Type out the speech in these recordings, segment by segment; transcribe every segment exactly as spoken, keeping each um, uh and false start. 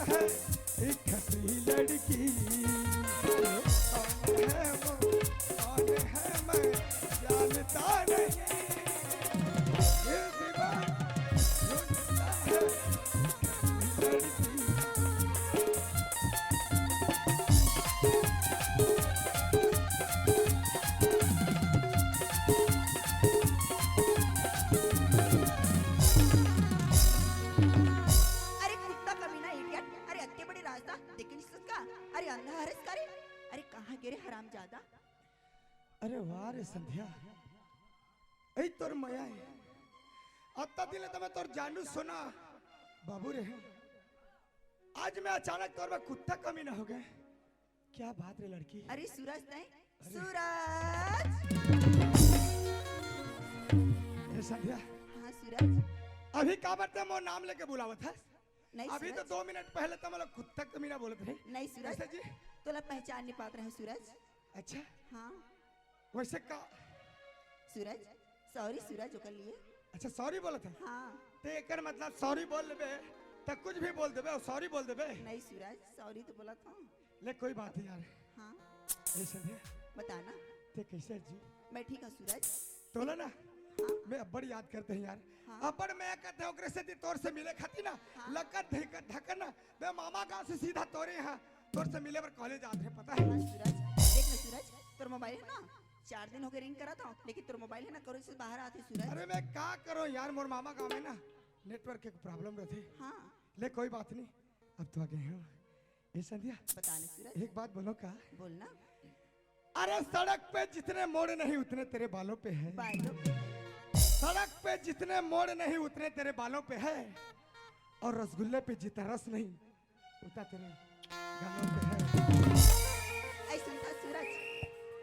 है एक हसी लड़की। कौन है वो, कौन है, मैं जानता नहीं। ये दीवाना ढूंढता है एक हसी लड़की। अरे कुत्ता कमीना, इडियट। अरे अत्ते बड़े रास्ता देखे नहीं सकता। अरे अंधा हरस करे। अरे कहाँ गे रे हरामजादा? अरे वाह रे संध्या, ए तोर मया है। अत्ता दिन ले तो मैं तोर जानू सोना बाबू रे हूँ। आज मैं अचानक तोर में कुत्ता कमीना हो गए। क्या बात रे लड़की। अरे सूरज नहीं, अरे। सूरज। ए संध्या। हाँ सूरज। अभी काबर ते मोर नाम लेके बुलावत है? नहीं अभी तो सूरज। दो मिनट पहले तो मतलब कुत्ता कमीना बोलत रहे। नहीं सूरज। कैसे जी? तोला पहचान नहीं पात रहे सूरज। अच्छा। हाँ। वैसे का? सूरज, सॉरी सूरज ओकर लिए। अच्छा सॉरी बोलत है? हाँ। ते एकर मतलब सॉरी बोल लेबे, त कुछ भी बोल देबे और सॉरी बोल देबे। नहीं सूरज, सॉरी तो बोलत हूँ। ले कोई बात नहीं यार। हाँ। ए संध्या। बताना। ते कैसे है जी? मैं ठीक हूँ सूरज। तोला ना हाँ। मैं अब्बड़ याद करते हैं यार। हाँ। अब्बड़ मैं कहते हैं ओकरे से ती तोर से मिले खाती ना हाँ। लकत धक-, धकन ना मैं मामा गांव से सीधा तोरे यहाँ तोर से मिले बर कॉलेज आत रहे पता है। हाँ सूरज, देख ना सूरज, तोर मोबाइल है ना चार दिन हो गए रिंग करत हूँ, लेकिन तोर मोबाइल है ना कवरेज से बाहर आते सूरज। अरे मैं का करो यार, मोर मामा गांव में ना नेटवर्क के प्रॉब्लम रहते। हाँ। ले कोई बात नहीं, अब तो आ गए हो। ए संध्या, बताना सूरज। एक बात बोलो का? बोलना। अरे सड़क पे जितने मोड़ नहीं उतने तेरे बालों पे है। बालों पे। सड़क पे जितने मोड़ नहीं उतने तेरे बालों पे है। और रसगुल्ले पे जितना रस नहीं उतना तेरे गालों पे है। ऐ सुन था सूरज।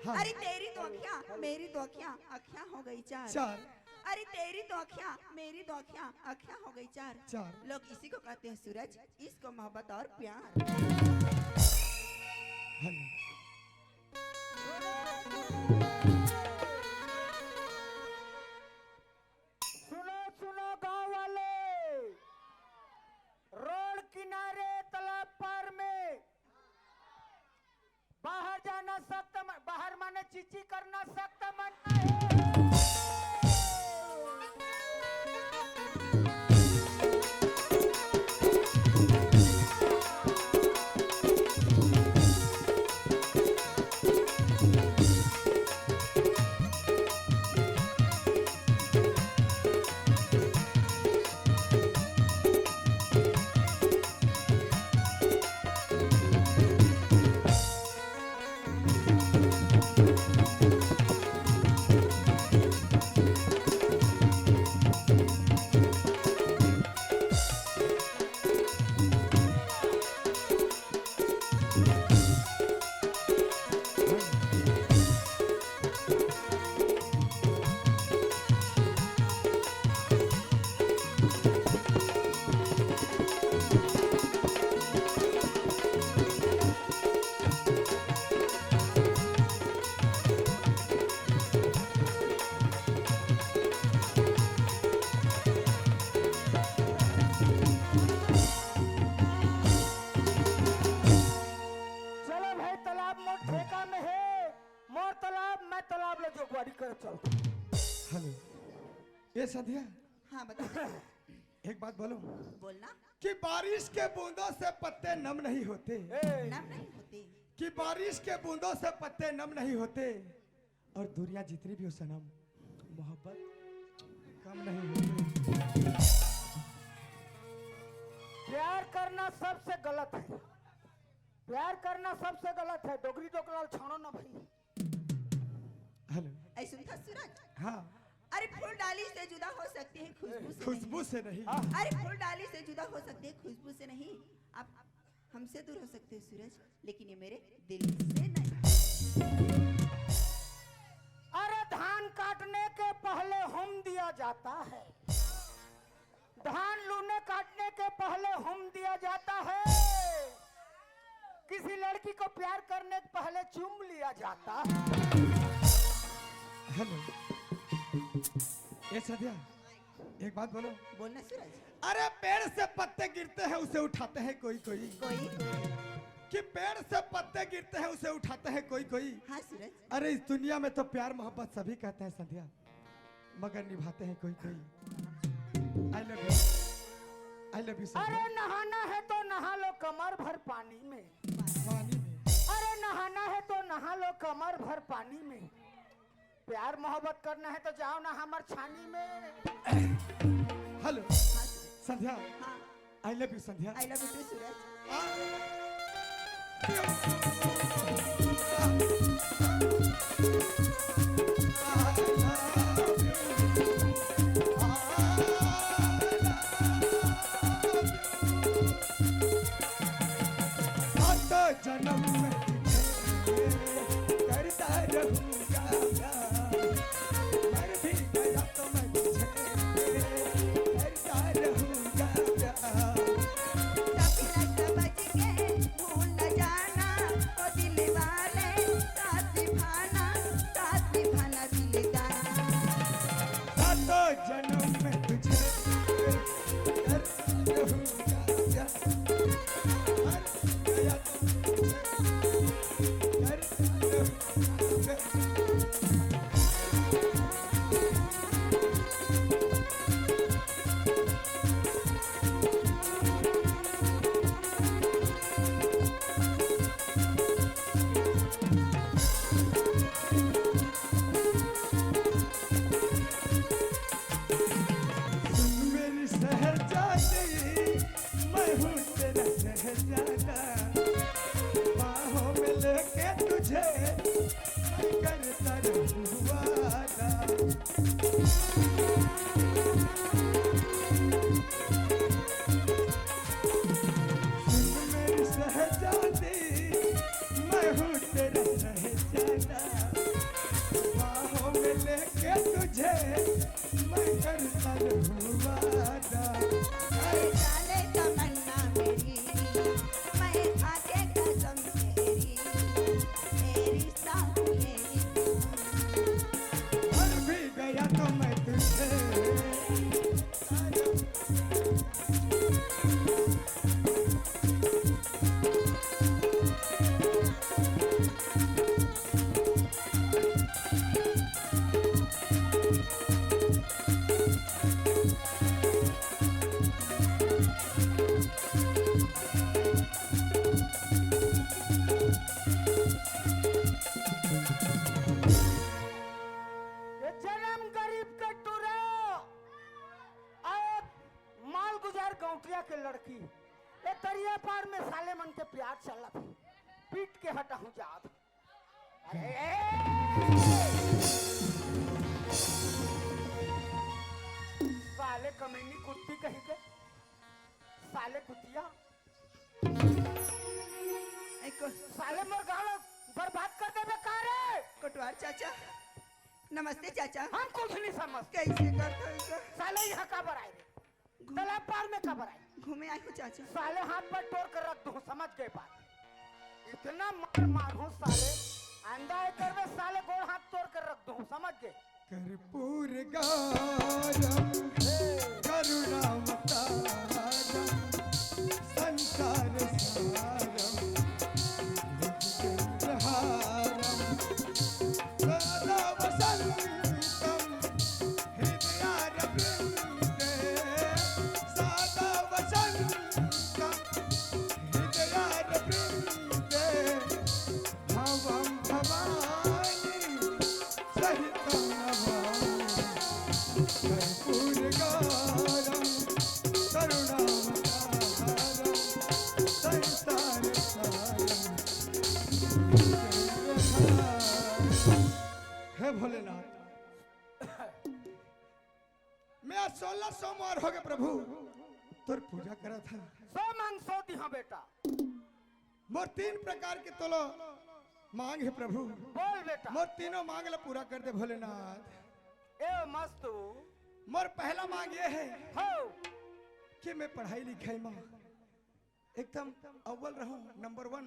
हाँ। अरे तेरी दो अखियां, मेरी दो अखियां, अखियां हो गई चार। चार। अरे तेरी दो अखियां, मेरी दो अखियां, अखियां हो गई चार। चार। लोग इसी को कहते हैं सूरज, इसको मोहब्बत और प्यार। हेलो। सुनो, सुनो गांव वाले, रोड किनारे तालाब पार में बाहर जाना सख्त म-, बाहर माने चीची करना सख्त मना है। चलो भाई, तालाब मोर ठेका में है, मोर तालाब, मैं तालाब ले जोगवारी कर चलता। हेलो, ए संध्या, हाँ, बता। एक बात बोलो। बोलना। कि बारिश के बूंदों से पत्ते नम नहीं होते। ए। नम नहीं होते। कि बारिश के बूंदों से पत्ते नम नहीं होते। और दूरियां जितनी भी हो सनम, मोहब्बत कम नहीं होती। प्यार करना सबसे गलत है, प्यार करना सबसे गलत है। डोगरी डोकलाल छानो ना भाई। हेलो। ऐ सुन था सूरज। हाँ। अरे फूल डाली से जुदा हो सकते हैं खुशबू से खुशबू नहीं। से नहीं। हाँ। अरे फूल डाली से जुदा हो सकते हैं खुशबू से नहीं। आप हमसे दूर हो सकते हैं सूरज, लेकिन ये मेरे दिल से नहीं। अरे धान काटने के पहले होम दिया जाता है, धान लूने काटने के पहले होम दिया जाता है, किसी लड़की को प्यार करने के पहले चूम लिया जाता है। हेलो, ए सद्या, एक बात बोलो। बोलना सूरज। अरे, पेड़ से पत्ते गिरते हैं, उसे उठाते हैं कोई कोई। कोई कोई। कि पेड़ से पत्ते गिरते हैं, उसे उठाते हैं कोई कोई। हाँ सूरज। अरे, इस दुनिया में तो प्यार मोहब्बत सभी कहते हैं संध्या, मगर निभाते हैं कोई कोई। I love you, I love you संध्या। अरे नहाना है तो नहा लो कमर भर पानी में। पानी में। अरे नहाना है तो नहा लो कमर भर पानी में। प्यार मोहब्बत करना है तो जाओ ना हमर छानी में। हेलो। हाँ सूरज। संध्या। हाँ। I love you Sandhya. I love you too सूरज। सातों जन्म में तुझे करता रहूंगा प्यार। मर भी गया तो मैं तुझे करता रहूंगा प्यार। सपना समझ के भूल न जाना, ओ दिल वाले, साथ निभाना, साथ निभाना दिलदार। सातों जन्म में तुझे करता रहूंगा प्यार। मर गया तो मैं तुझे करता रहूंगा प्यार। सुन मेरी शहजादी, मैं हूँ तेरा शहजादा, बाहों में लेके तुझे मैं करता रहूँ वादा। सुन मेरी शहजादी, मैं हूँ तेरा शहजादा, बाहों में लेके तुझे मैं करता रहूँ वादा। अरे जाने तमन्ना मेरी, मैं खा के कसम तेरी, तेरी साथ मेरी। मर भी गया तो मैं तुझे ये जन्म गरीब के टूरा, आए मालगुजार गौंटिया के लड़की। ए तरिया पार में साले मन के प्यार चलत हे, पीट के हटाहूं जात। अरे, साले कमीनी कुत्ती कहीं के, साले कुतिया। एको साले मोर गाँव बर्बाद कर देबे का रे? कोटवार चाचा, नमस्ते चाचा। हम कुछ नहीं समझ। कैसे करता है इनका? साले यहाँ का बर आए रे? घूम- तालाब पार में का बर आए? घूमे आए हो चाचा। साले हाथ पर तोड़ कर रख दूँ, समझ गए बात? इतना मार मार हूँ साले, आंदा है करवे साले, गोड़ हाथ तोड़ कर रख दूँ, समझ गए? कर्पूर गारम करुणावतारम संसार सारम भुजगेन्द्रहारम सदा वसंतम हृदयारविंदे सदा वसंतम हृदयारविंदे भवं भवानी सहितं नमामि कर्पूरगारं करुणावतारं संसारसारं। हे भोलेनाथ, मैं आज सोलह सोमवार हो गए प्रभु, तोर पूजा करत हंव। सो मांग सो दिहा बेटा। मोर तीन प्रकार के तोला मांग हे प्रभु। बोल बेटा। मोर तीनों मांग ला पूरा कर दे भोलेनाथ। ए मस्तू। मोर पहला मांग ये हे हो। कि मैं पढ़ाई लिखाई में एकदम अव्वल रहूं, नंबर वन।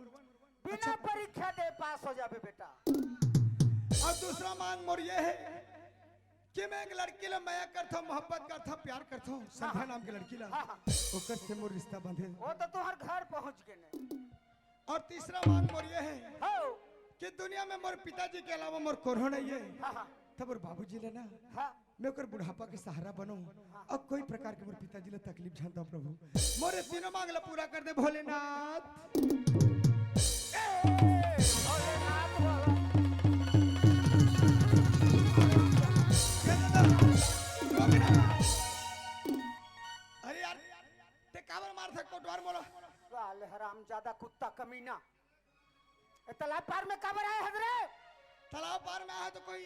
बिना अच्छा। परीक्षा दे पास हो जाबे बेटा। अउ दूसरा मांग मोर ये हे कि मैं एक लड़की ला मया करथों, मोहब्बत करथों, प्यार करथों, संध्या नाम के लड़की ला। हाँ, हाँ। ओकर से मोर रिश्ता बंधे। वो तो तुहर घर पहुंच गे ने। और तीसरा मांग मोर ये है हाँ। कि दुनिया में मोर पिताजी के अलावा मोर कोनो नहीं है। हाँ, हाँ। तब मोर बाबूजी ले ना, हाँ। मैं ओकर बुढ़ापा के सहारा बनों। हाँ। और कोई प्रकार के मोर पिताजी ला तकलीफ झन दो प्रभु। मोर ये तीनों मांग ला पूरा कर दे भोलेनाथ। ए, भोलेनाथ बाबा। अरे यार, ते काबर मारथस कोटवार मोला? साले हरामजादा कुत्ता कमीना। ए, तालाब पार में काबर आए हस रे? तालाब पार में आए तो कोई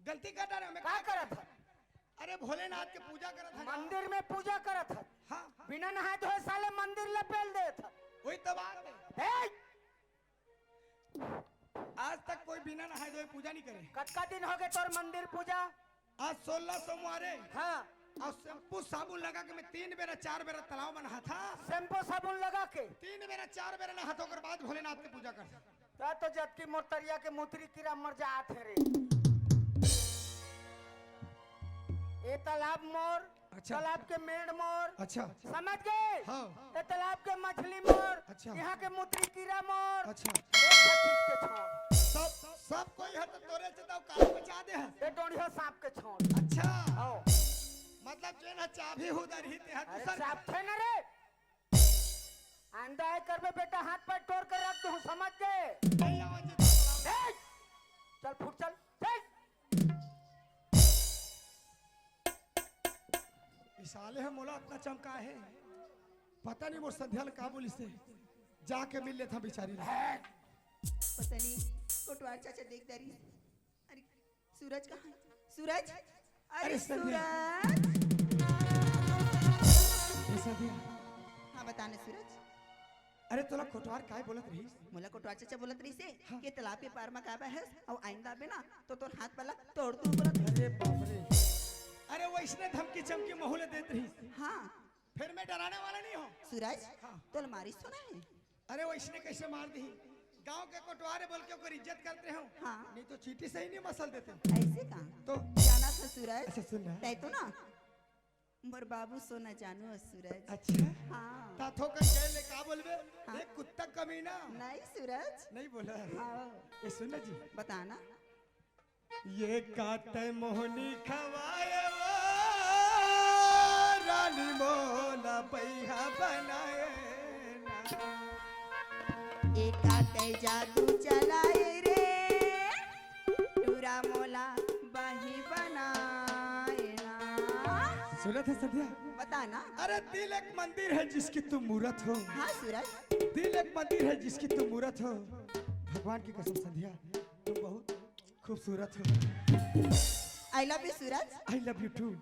गलती कर डारे हमें। का करत हस? अरे भोलेनाथ के पूजा करत हन। मंदिर में पूजा करत हस। हाँ, हाँ। बिना नहाए धोए साले मंदिर ला पेल देत हस। वही तो बात है। ए! आज तक कोई बिना नहाए धोए पूजा नहीं करे। कतका दिन हो गए तोर मंदिर पूजा? आज सोलह सोमवार है। हाँ। और शैम्पू साबुन लगा के मैं तीन बेरा, चार बेरा तालाब में नहाथों। शैम्पू साबुन लगा के? तीन बेरा, चार बेरा नहाथों, ओकर बाद भोलेनाथ के पूजा करथों। ता तो जतकी मोर तरिया के मुतरी कीरा मर जात हे रे। ए तालाब मोर, अच्छा। तालाब के मेड़ मोर। अच्छा। समझ गए? हाँ। ए तालाब के मछली मोर। अच्छा। यहाँ के मुतरी कीरा मोर। अच्छा। ए फकीर के छोड़। सब, सब कोई है तो तोरे से तो काला बचा दे है। ए डोंडिया सांप के छोड़। अच्छा। आओ। मतलब जेन ह चाबही उधर ही ते ह अरे दूसर चाप थे ना रे। आइंदा आए करबे बेटा, हाथ पैर तोड़ के रख दूं, समझ गए? नहीं आवाज देता। ए! चल फुट चल, चल। ई साले ह मोला अतना चमका हे, पता नहीं मोर संध्या ल का बोलिस हे, जाके मिल लेथों बिचारी ले। पता नहीं कोटवार चाचा देख डारिस। अरे सूरज कहाँ है? सूरज, अरे अरे संध्या। सूरज। ए संध्या। हाँ बता ना सूरज। अरे तोला कोटवार काय बोलत रहिस? मोला कोटवार चाचा बोलत रहिस हे हाँ। कि तालाब के पार में का बहस अउ आइंदा आबे ना तो तोर हाथ पैर ला तोड़ दूं बोलत रहिस। अरे बाप रे। अरे वइसने धमकी चमकी महू ल देत रहिस। हाँ। फिर मैं डराने वाला नहीं हूँ। सूरज, हाँ। तोला मारिस तो नहीं? अरे वइसने कैसे मार दिही? गांव के कोटवार हे बोल के ओकर इज्जत करत रहेंव। हाँ। नहीं तो चींटी से ही नहीं मसल देतेंव। ऐसे का? तो जानथस सूरज। अच्छा सुन ना। तैं तो ना मोर बाबू सोना जानू हस सूरज। अच्छा। हाँ। ता थोकन गए ले का बोलबे? हाँ। ए कुत्ता कमीना। नहीं सूरज। नहीं बोला। हाँ। ए सुन ना जी। बता ना। ए का तैं मोहनी खवाए वो रानी मोला बइहा बनाए ना। ए का तैं जादू चलाए रे टूरा मोला बही बनाए ना। सुनत हस संध्या? बता ना। अरे दिल एक मंदिर है जिसकी तुम मूरत हो। हाँ सूरज। दिल एक मंदिर है जिसकी तुम मूरत हो। भगवान की कसम संध्या, तुम बहुत खूबसूरत हो। I love you Suraj. I love you too।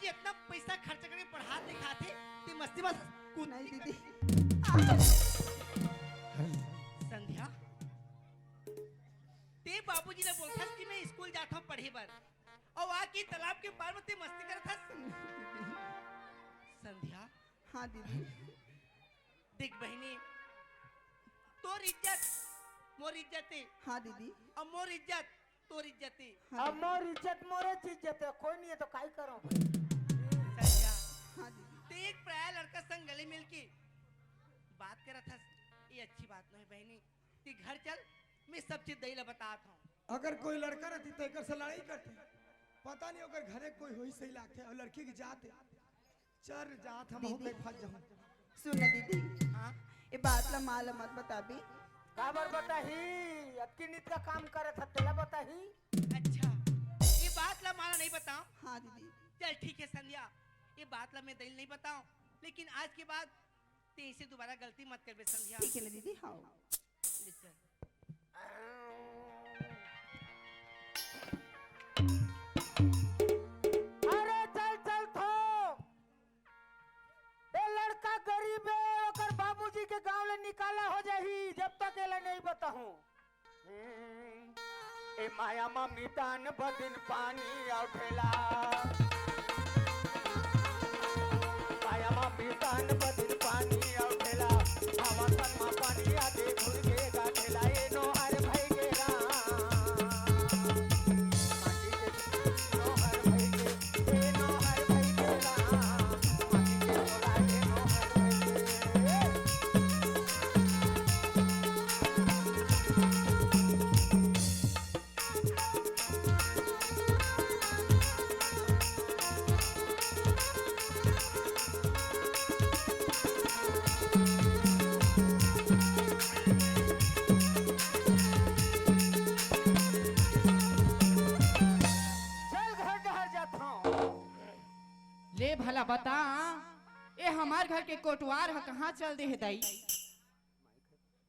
जी इतना पैसा खर्च करके पढ़ात लिखात हे, ते मस्ती मत कूद नहीं दीदी। संध्या, ते बाबूजी ला बोलथस कि मैं स्कूल जात हूँ पढ़े बर, अउ आके तालाब के पार में ते मस्ती करत हस। संध्या, हाँ दीदी। देख बहिनी, तोर इज्जत मोर इज्जत हे। हाँ दीदी। अउ मोर इज्जत तोर इज्जत हे। हाँ अब दीदी। मोर इज्जत मोरे इज्जत हे, कोई नहीं हे तो काई करो भाई। संध्या, हाँ दीदी। ते एक पराया लड़का संग गले मिल के बात करत हस, ये अच्छी बात नहीं बहिनी। ते घर चल, मैं सब चीज दई ला बतात हूँ। अगर कोई लड़का रहती तो एकर से लड़ाई करते। पता नहीं ओकर घरे कोई होई सही लागथे अउ लड़की के जात हे। चल जात हम दीदी। कहीं फंस जाऊं। सुन ना दीदी, हाँ? ये बात ला माँ ला मत बताबी। काबर बताही? अतकी नित का काम करत हे, तेला बताही? अच्छा, ये बात ला माँ ला नहीं बताओ। हाँ दीदी। चल ठीक हे संध्या, ये बात ला मैं दई ला नहीं बताओ, लेकिन आज के बाद ते इसे दोबारा गलती मत करबे संध्या। ठीक हे ना दीदी, हाँ। ले चल। अरे चल, चल थो। ए लड़का गरीब हे, ओकर बाबूजी के गांव ले निकाला हो जाही, जब तक एला नहीं बताहूं। ए माया मा मितान बदिन पानी अउ ठेला। माया मा मितान बदिन पानी अउ ठेला। हवा सन मा पानी आगे घुल के गा ठेला। ए नोहर भई गे राम। माटी के नोहर भई गे, ए नोहर भई गे राम। माटी के टोला ए नोहर भई गे। चल घर डहर जाथंव। ले भला बता, ए हमार घर के कोटवार ह कहाँ चल दे हे दाई?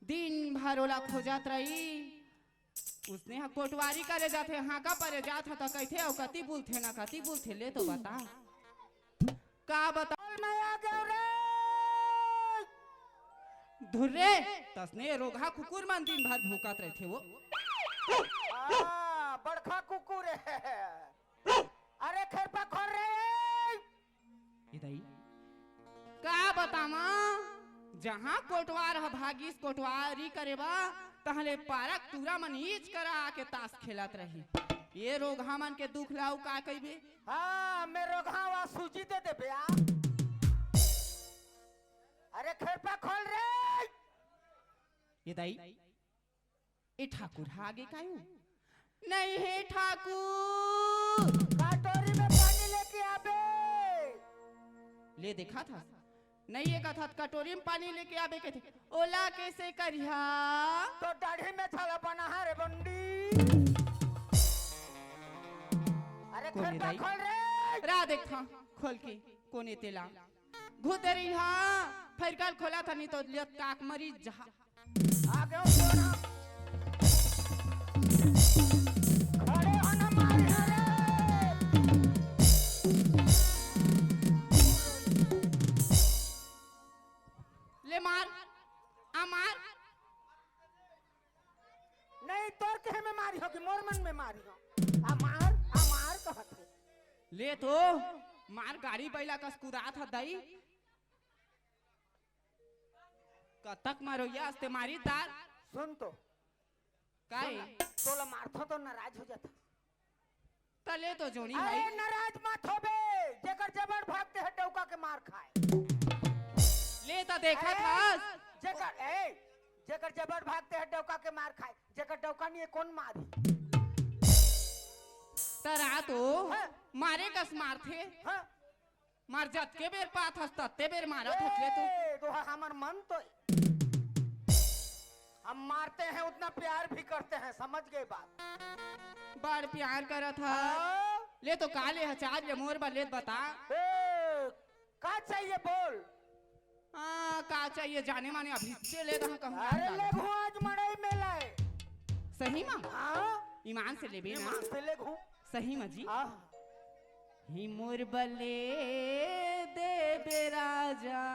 दिन भर ओला खोजत रही। उसने ह कोटवारी करे जाथे, हाँका परे जात ह त कहिथे, "अउ कति बुलथे ना, कति बुलथे, ले तो बता।" का बता? मैं आ गयो रे। धुर्रे, तसने रोगहा कुकुर मन दिन भर भूकत रहिथे वो। हाँ, बड़खा कुकुर हे। अरे खेरपा खोल रे। ए दाई, का बतावा, जहाँ कोटवार ह भागिस कोटवारी करे बर, तहाँ ले पारा के टूरा मन इच करा आके तास खेलत रही। ए रोगहा मन के दुख ला अउ का कहिबे? हाँ, मैं रोगहा वा सूजी दे देबे आ। अरे खेरपा खोल रे। ए दाई, ए ठाकुर ह आगे कायू? नहीं हे ठाकुर। कटोरी में पानी लेके आबे। ले देखत हस, नहीं हे कथस, कटोरी में पानी लेके आबे कहिथे। ओला कइसे करिहा? तो दाढ़ी में छाला बना है रे बंडी। अरे कोन हे खेरपा दाई? खोल रे। रा देखथंव, खोल के, कोन हे तेला? घुतरी हा, फरकल खोलत हस नहीं तो लटका के मरी जहा। आगे हो, छोरा। खड़े हो ना, मार रे। ले मार, आ मार। नहीं, तोर कहे में मारी हो कि मोर मन में मारी हो? आ मार, आ मार कहत हे। ले तो, मार गाड़ी बैला कस कुदात ह दाई। कतक मारो या अस्ते मारी दार। सुन तो। काय? सुन, तोला मारथो तो नाराज हो जाता। तले तो जोनी अरे भाई। नाराज मत होबे, जेकर जबड़ भागते है डौका के मार खाए। ले तो देखा अरे, था। जेकर, ए, जेकर जबड़ भागते है डौका के मार खाए, जेकर डौका नहीं है कौन मारी? तरा तो हाँ। मारे कस मारथे। हाँ। मार जतके बेर पात हस, तत्ते बेर मारत हस ले तू। ए, दोहा हमर मन तो हम मारते हैं, उतना प्यार भी करते हैं, समझ गए बात? बड़ प्यार करत हस। हाँ। ले तो का ले ह, चार ले मोर बर ले त बता। ए, का चाहिए बोल? हाँ, का चाहिए जाने माने अभी से ले दहा कहूँ अरे ना। ले घुआ आज मड़ई मेला है। सही मा? हाँ। ईमान से लेबे ना? ईमान से ले घुआ। सही मा जी? हाँ। ही मोर बले देबे राजा।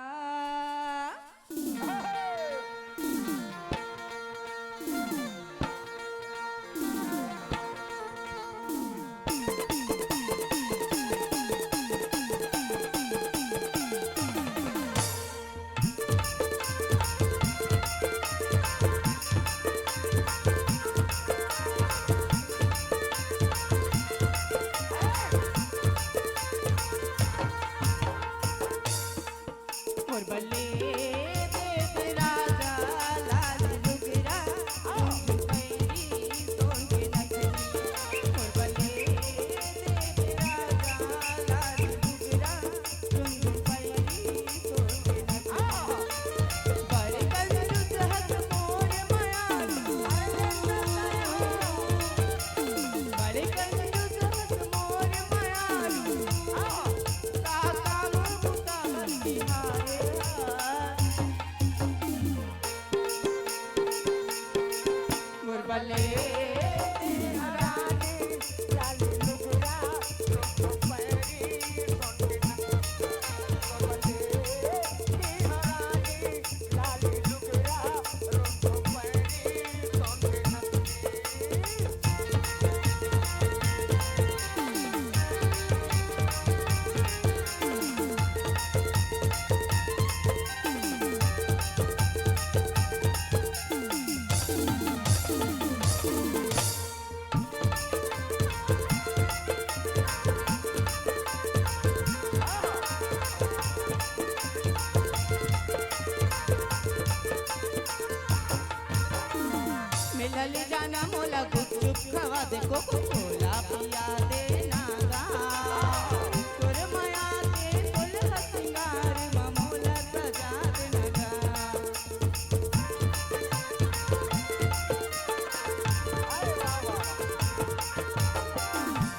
मोर बले देबे राजा लाल लुगरा, पैरी सोन के नथनी। मोर बले देबे राजा लाल लुगरा, मेला ले जाना मोला, गुपचुप खवा दे, कोको कोला पिया देना गा। तोर मया के सोलह सिंगार म मोला सजा देना गा।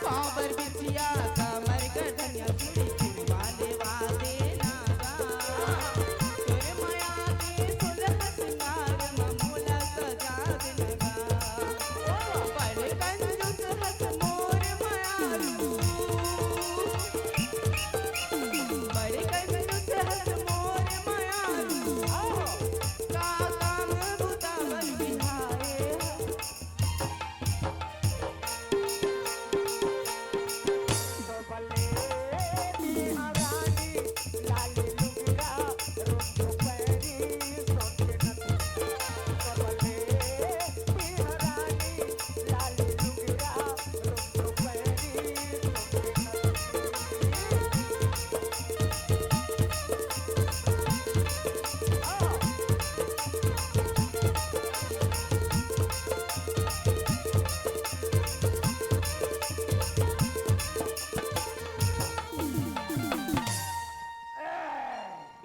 पाँव बर बिछिया, कमर कर धनिया, चूड़ी चुड़वा लेवा देना गा। तोर मया के सोलह सिंगार म मोला सजा देना गा। बड़ कंजूस हस मोर मयारू, बड़ कंजूस हस मोर मयारू। का काम बुता बर बिहाए हस।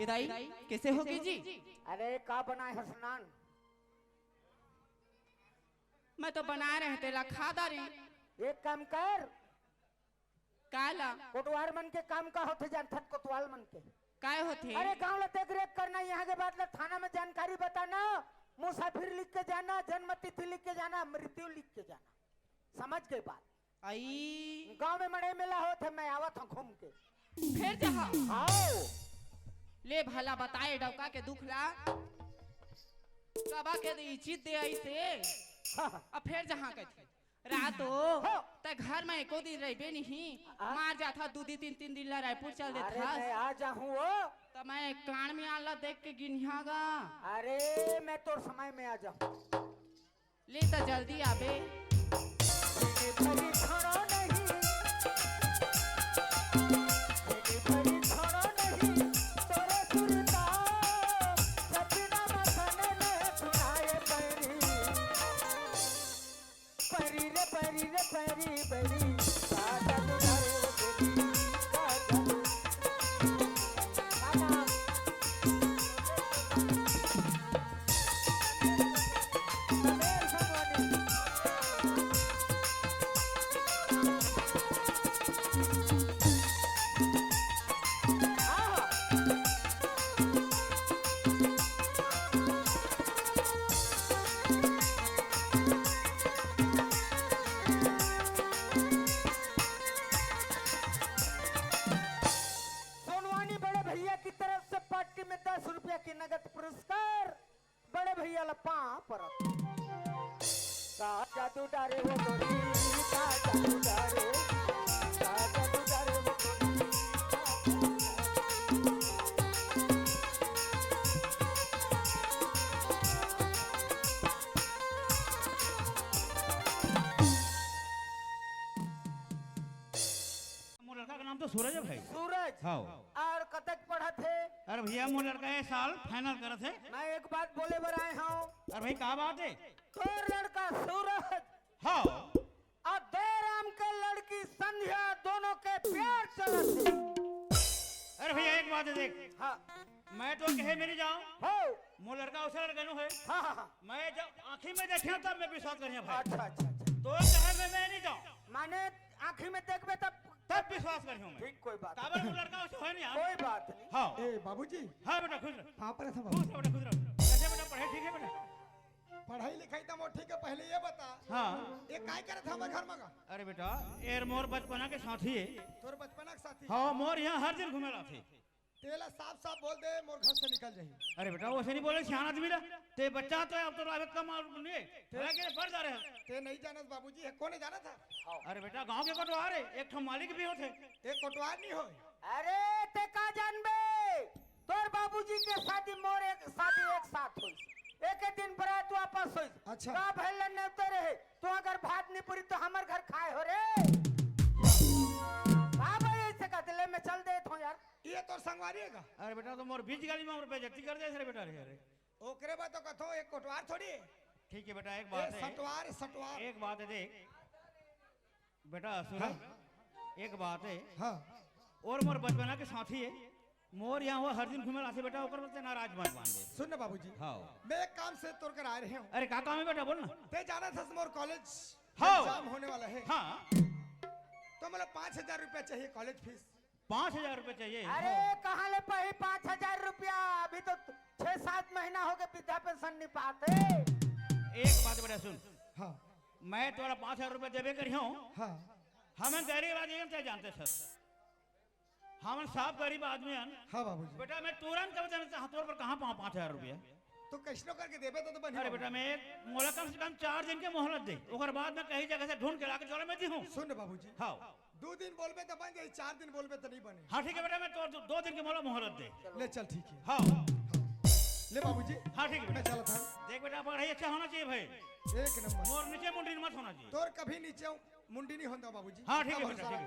ए दाई, कइसे होगे जी? अरे, का बनाए हस नान? मैं तो बनाए रहें, तेला खा डारें। एक काम कर, काय ला? कोटवार मन के काम का होथे जानथस? कोटवार मन के काय होथे? अरे, गांव ला देख रेख करना, यहाँ के बाद ला थाना में जानकारी बताना, मुसाफिर लिख के जाना, जन्म तिथि लिख के जाना, मृत्यु लिख के जाना। समझ गे बात? आई। गांव में मड़ई मेला होत हे, मैं आवत हूँ घूम के। फेर जहाँ। आओ। ले भला बताए डौका के दुख ला। कबा के दे इचित दे आई से। हाँ, हाँ। अब फेर जहाँ कथे। रातो, हाँ। तैं घर में एको दिन रहिबे नहीं। हाँ। मार जाथा, दू दिन, तीन, तीन दिन ला रायपुर चल देथा। अरे, मैं आ जाहूँ वो। त मैं कान में आला देख के गिनिहा गा। अरे, मैं तोर समय में आ जाहूँ। ले त जल्दी आबे। सूरज हे भाई। सूरज। हाँ। अउ कतक पढ़त हे? अरे भैया, मोर लड़का ए साल final करत हे। मैं एक बात बोले बर आए हंव। अरे भाई, का बात हे? तोर लड़का सूरज हाँ। अउ दयाराम के लड़की संध्या दोनों के प्यार चलत हे। अरे भैया, एक बात हे, देख। हाँ। मैं तो कहे में नइ जांव। हो। मोर लड़का ओइसे लड़का नोहे। हाँ, हाँ, हाँ। मैं जब आँखी में देखेंव तब मैं विश्वास करिहूँ भाई। अच्छा, अच्छा, अच्छा। तो कहे में मैं नइ जांव। माने आँखी में देखबे तब तब विश्वास करिहूँ मैं। ठीक, कोई बात काबर मोर लड़का ओइसे हे नइ यार। कोई बात नहीं। हाँ। ए बाबूजी। हाँ बेटा, खुश रह। पाँव परत हंव खुश बाबू। रह बेटा, खुश रह। कइसे बेटा, पढ़ाई ठीक हे बेटा? पढ़ाई लिखाई तो मोर ठीक हे, पहले ये बता। हाँ। ये काय करत हे हमर घर में गा? अरे बेटा, ए मोर बचपना के साथी हे। तोर बचपना के साथी? हाँ, मोर इहाँ हर दिन घूमे ला आथे। तेला साफ साफ बोल दे, मोर घर से निकल जाही। अरे बेटा, ओइसे नइ बोले, सियान आदमी ला। तें बच्चा तो हे, अब तो लागत कम आदमी हे। तें हालांकि बढ़ जा रहे हैं। तें नइ जानस बाबूजी, हे कोन हे जानत हस? अरे बेटा, गाँव के कोटवार हे, एक ठो मालिक भी होथे। ए कोटवार नइ होय। अरे तें का जानबे? तोर बाबूजी के शादी मोर एक शादी एक साथ होइस। एके दिन बरात वापस होइस। अच्छा। का भइल ल नेवते रहे? तोर घर भात नइ पुरी त हमर घर खाए हो रे। का भाई अइसे कहत हे? ले मैं चल देत हंव यार। ये तोर संगवारी हे का? अरे बेटा, तो मोर बीच गली में मोर बेइज्जती कर दे रे बेटा रे। अरे ओकरे बर तो कथंव, ए कोटवार थोड़ी हे। ठीक हे बेटा, एक ए बात हे। सटवार, सटवार। एक बात हे, देख बेटा, सुन। हाँ। एक बात हे। हाँ। अउ मोर बचपना के साथी हे, मोर इहाँ ओ हर दिन घूमे ला आथे बेटा, ओकर बर तें नाराज मत मान दे। सुन ना बाबूजी। हाँ। मैं एक काम से तोर कर आए रहेंव। अरे का काम हे बेटा, बोल ना। तें जानत हस मोर college हाँ। Exam होने वाला हे। हाँ। तो मोला पाँच हजार रुपया चाहिए college fees। पाँच हजार रुपया चाहिए? अरे, कहाँ ले पाही पाँच हजार रुपया? अभी तो छह सात महीना होगे वृद्धा pension नइ पात हे। एक बात बेटा सुन। हाँ। मैं तोला पाँच हजार रुपया देबे करिहूँ। हाँ। हमन गरीब आदमी हन, तें जानत हस। हमन साफ गरीब आदमी हन। हाँ बाबूजी। बेटा, मैं तुरंत जब देना चाहत हँव, तोर बर कहाँ पाहूँ पाँच हजार रुपया? तो कइसनो करके देबे तो, तो बनी अरे बाबू। बेटा, मैं एक, मोला कम से कम चार दिन के मोहलत दे, ओकर बाद मैं कहीं जगह से ढूंढ के लाके तोला मैं दिहूँ। सुन ना बाबूजी। हाँ। दू दिन बोलबे त बन जाही, चार दिन बोलबे त नइ बने। हाँ, ठीक हे बेटा, मैं तोर दू, दू दिन के मोला मोहलत दे। ले चल, ठीक हे। हाँ। ले बाबूजी। हाँ, ठीक हे मैं बेटा। चलत हँव। देख बेटा, पढ़ाई अच्छा होना चाहिए भाई। एक नंबर। मोर नीचे मुंडी मत होना चाहिए। तोर कभी नीचे मुंडी नइ होन देंव बाबूजी। हाँ, ठीक हे बेटा, ठीक हे।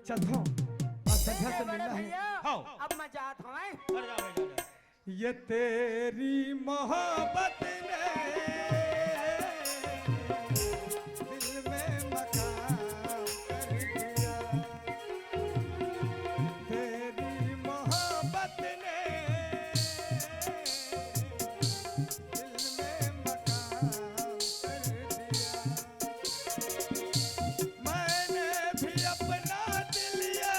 चलत हँव। अब संध्या से बड़े मिलना हे। भैया, हाँ। अब मैं जात हँव, हैं? अरे जा भाई, जा, जा। ये तेरी मोहब्बत ने दिल में मकाम कर दिया। तेरी मोहब्बत ने दिल में मकाम कर दिया। मैंने भी अपना दिल ये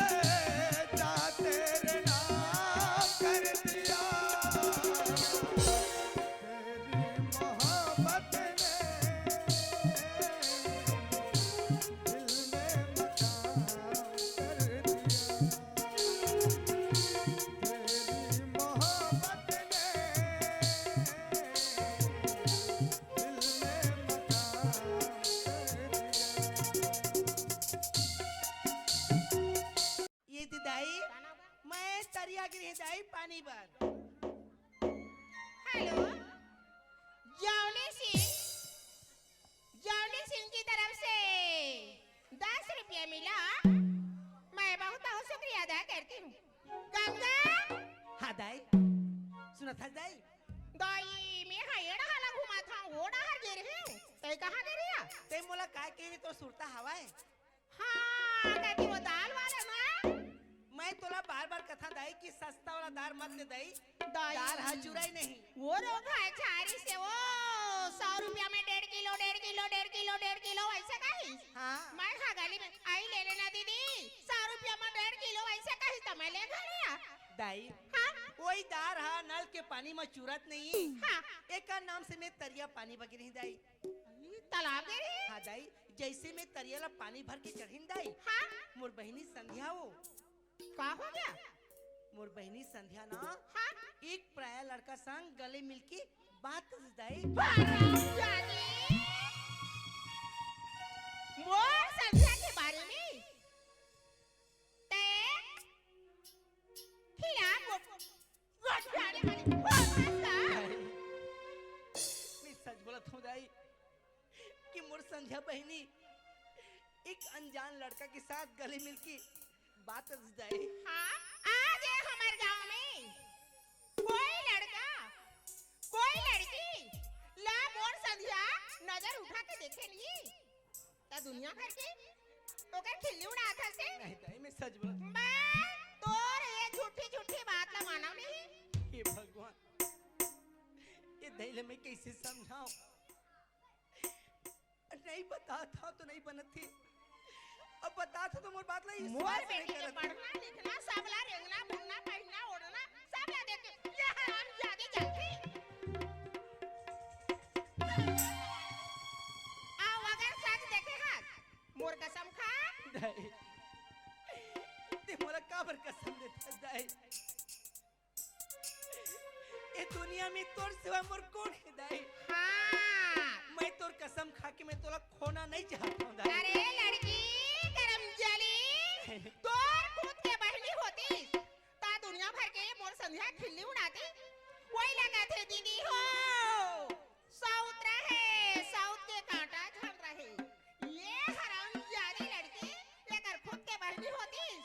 जा तेरे नाम कर दिया। तेरी मोहब्बत ने दिल में मकाम कर दिया। तेरी मोहब्बत ने दिल में मकाम कर दिया। ये दे दाई, मैं तरिया गे रहेंव दाई पानी बर। हेलो, जावली सिंह, जावली सिंह की तरफ से दस रुपया मिला, मैं बहुत बहुत शुक्रिया अदा करती हूँ। गंगा। हाँ दाई, सुनत हस दाई? दाई, मैं हा ए डहर ला घूमत हँव, ओ डहर गे रहेंव, तैं कहाँ गे रहेस? तैं मोला काय कहे तोर सुरता हवय? हाँ, कथी वो दाल वाला ना? मैं तोला बार-बार कथँव दाई कि सस्ता वाला दाल मत ले दाई। दाई। दाल हा जुराय नहीं। वो रोग हा झारी से वो सौ रुपया में डेढ़ किलो, डेढ़ किलो, डेढ़ किलो, डेढ़ किलो वइसे कहिस। हाँ। मैं हा गली में, "आई ले लेना दीदी, सौ रुपया में डेढ़ किलो" वइसे कहिस त मैं ले घलिया। दाई, हाँ? वही दार हा नल के पानी में चुरत नहीं। हाँ। एकर नाम से मैं तरिया पानी बगे रहेंव दाई। ई तालाब गे रहे? हाँ दाई, जइसे मैं तरिया ला पानी भर के चढ़ेंव दाई, हाँ? मोर बहिनी संध्या वो। का हो गया? मोर बहिनी संध्या ना, हाँ? एक पराया लड़का संग गले मिलके बात करत दाई। हरामजादी! मोर संध्या के बारे में? तैं खिलाफ वो गोठियाने वाली होत हस का? मैं सच बोलत हँव दाई कि मोर संध्या बहिनी एक अनजान लड़का के साथ गले मिल के बात दाई। हाँ, आज ये हमर गांव में कोई लड़का, कोई लड़की ला मोर संधिया नजर उठा के देखे नहीं, त दुनिया भर के ओकर खिल्ली उड़ात हस। नहीं दाई, मैं सच बोलत। मैं तोर ये झूठी झूठी बात ला मानव नहीं। हे भगवान, ये दाई ले मैं कैसे समझाऊं? नहीं बताथंव तो नहीं बनत हे, अब बताथंव तो मोर बात ला विश्वास नहीं करत। मोर बेटी के पढ़ना लिखना, सबला रेंगना बुनना, पहिरना ओढ़ना, सबला देख के ये हरामजादी जानथे। अउ अगर सच देखे हस, मोर कसम खा। दाई, ते मोला काबर कसम देथस दाई? ए दुनिया में तोर सिवा मोर कोन हे दाई? हाँ। मैं तोर कसम खा के मैं तोला खोना नहीं चाहत हंव दाई। अरे लड़की, करम जली, तोर खुद के बहिनी होतिस, त दुनिया भर के मोर संधिया खिल्ली उड़ातिस। वही लगथे दीदी हो, साउत रहे, साउत के कांटा झन रहे। ये हरामजादी लड़की, एकर खुद के बहिनी होतिस,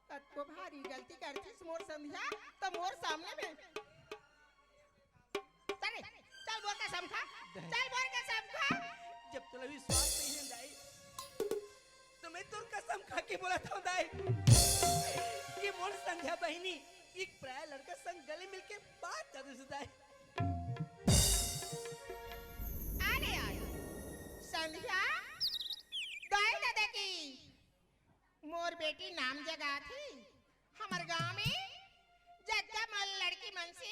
कतको भारी गलती करथिस मोर संधिया, त मोर सामने में। चल रे, चल मोर कसम खा, चल मोर कसम खा। जब तोला विश्वास नहीं हे दाई, तो मैं तोर कसम खा के बोलत हंव दाई, कि मोर संध्या बहिनी एक पराया लड़का संग गले मिलके बात करत हे दाई। आले आले, संध्या, दाई ददा की मोर बेटी नाम जगात हे। हमर गांव में जतका मन लड़की मन से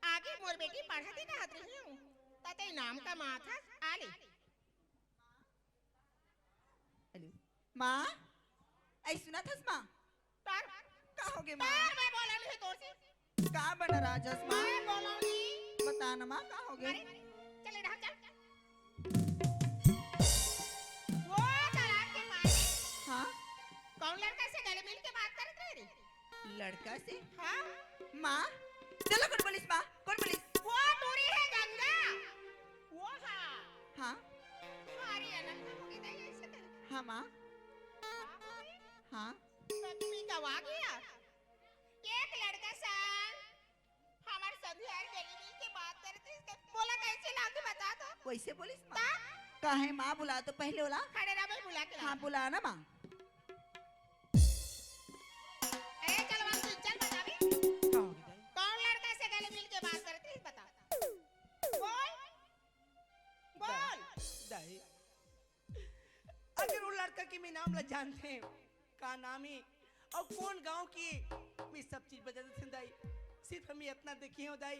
आगे मोर बेटी पढ़त हे कहत रहिहूं, त तैं नाम कमाथस। आले। हेलो। माँ, ऐ सुनत हस माँ? तार का होगे माँ? तार मैं बोलन हे तोर से। का बना राजस माँ? मैं बोलन हे। बता ना माँ, का होगे? अरे, चल इधर चल। वो तालाब के पानी। हाँ? कौन लड़का से गले मिल के बात करत रहे रे? लड़का से? हाँ? माँ, चलो कोन बोलिस माँ? कोन बोलिस? वो टूरी हे गंगा। वो हाँ। हाँ? अरे अनंत होगे दाई ऐसे कर। हाँ माँ? हाँ? हाँ। सच में गवा गया। एक लड़का संग हमर संध्या हर गले मिल के बात करत रहिस त मोला कैसे लागे बता तो? वैसे बोलिस माँ? ता? काहे माँ, बुला तो पहले ओला। खड़े रह, मैं बुला के हाँ, लाऊं। बुला ना माँ। ए, चल माँ, तू चल बताबे। का होगे दाई? कौन लड़का से गले मिल के बात करत रहिस बता। बोल। बोल। दाई, अगर वो लड़का के मैं नाम ला जानथंव, का नाम हे अउ कोन गांव के, मैं सब चीज बता देथंव दाई। सिर्फ मैं इतना देखे हंव दाई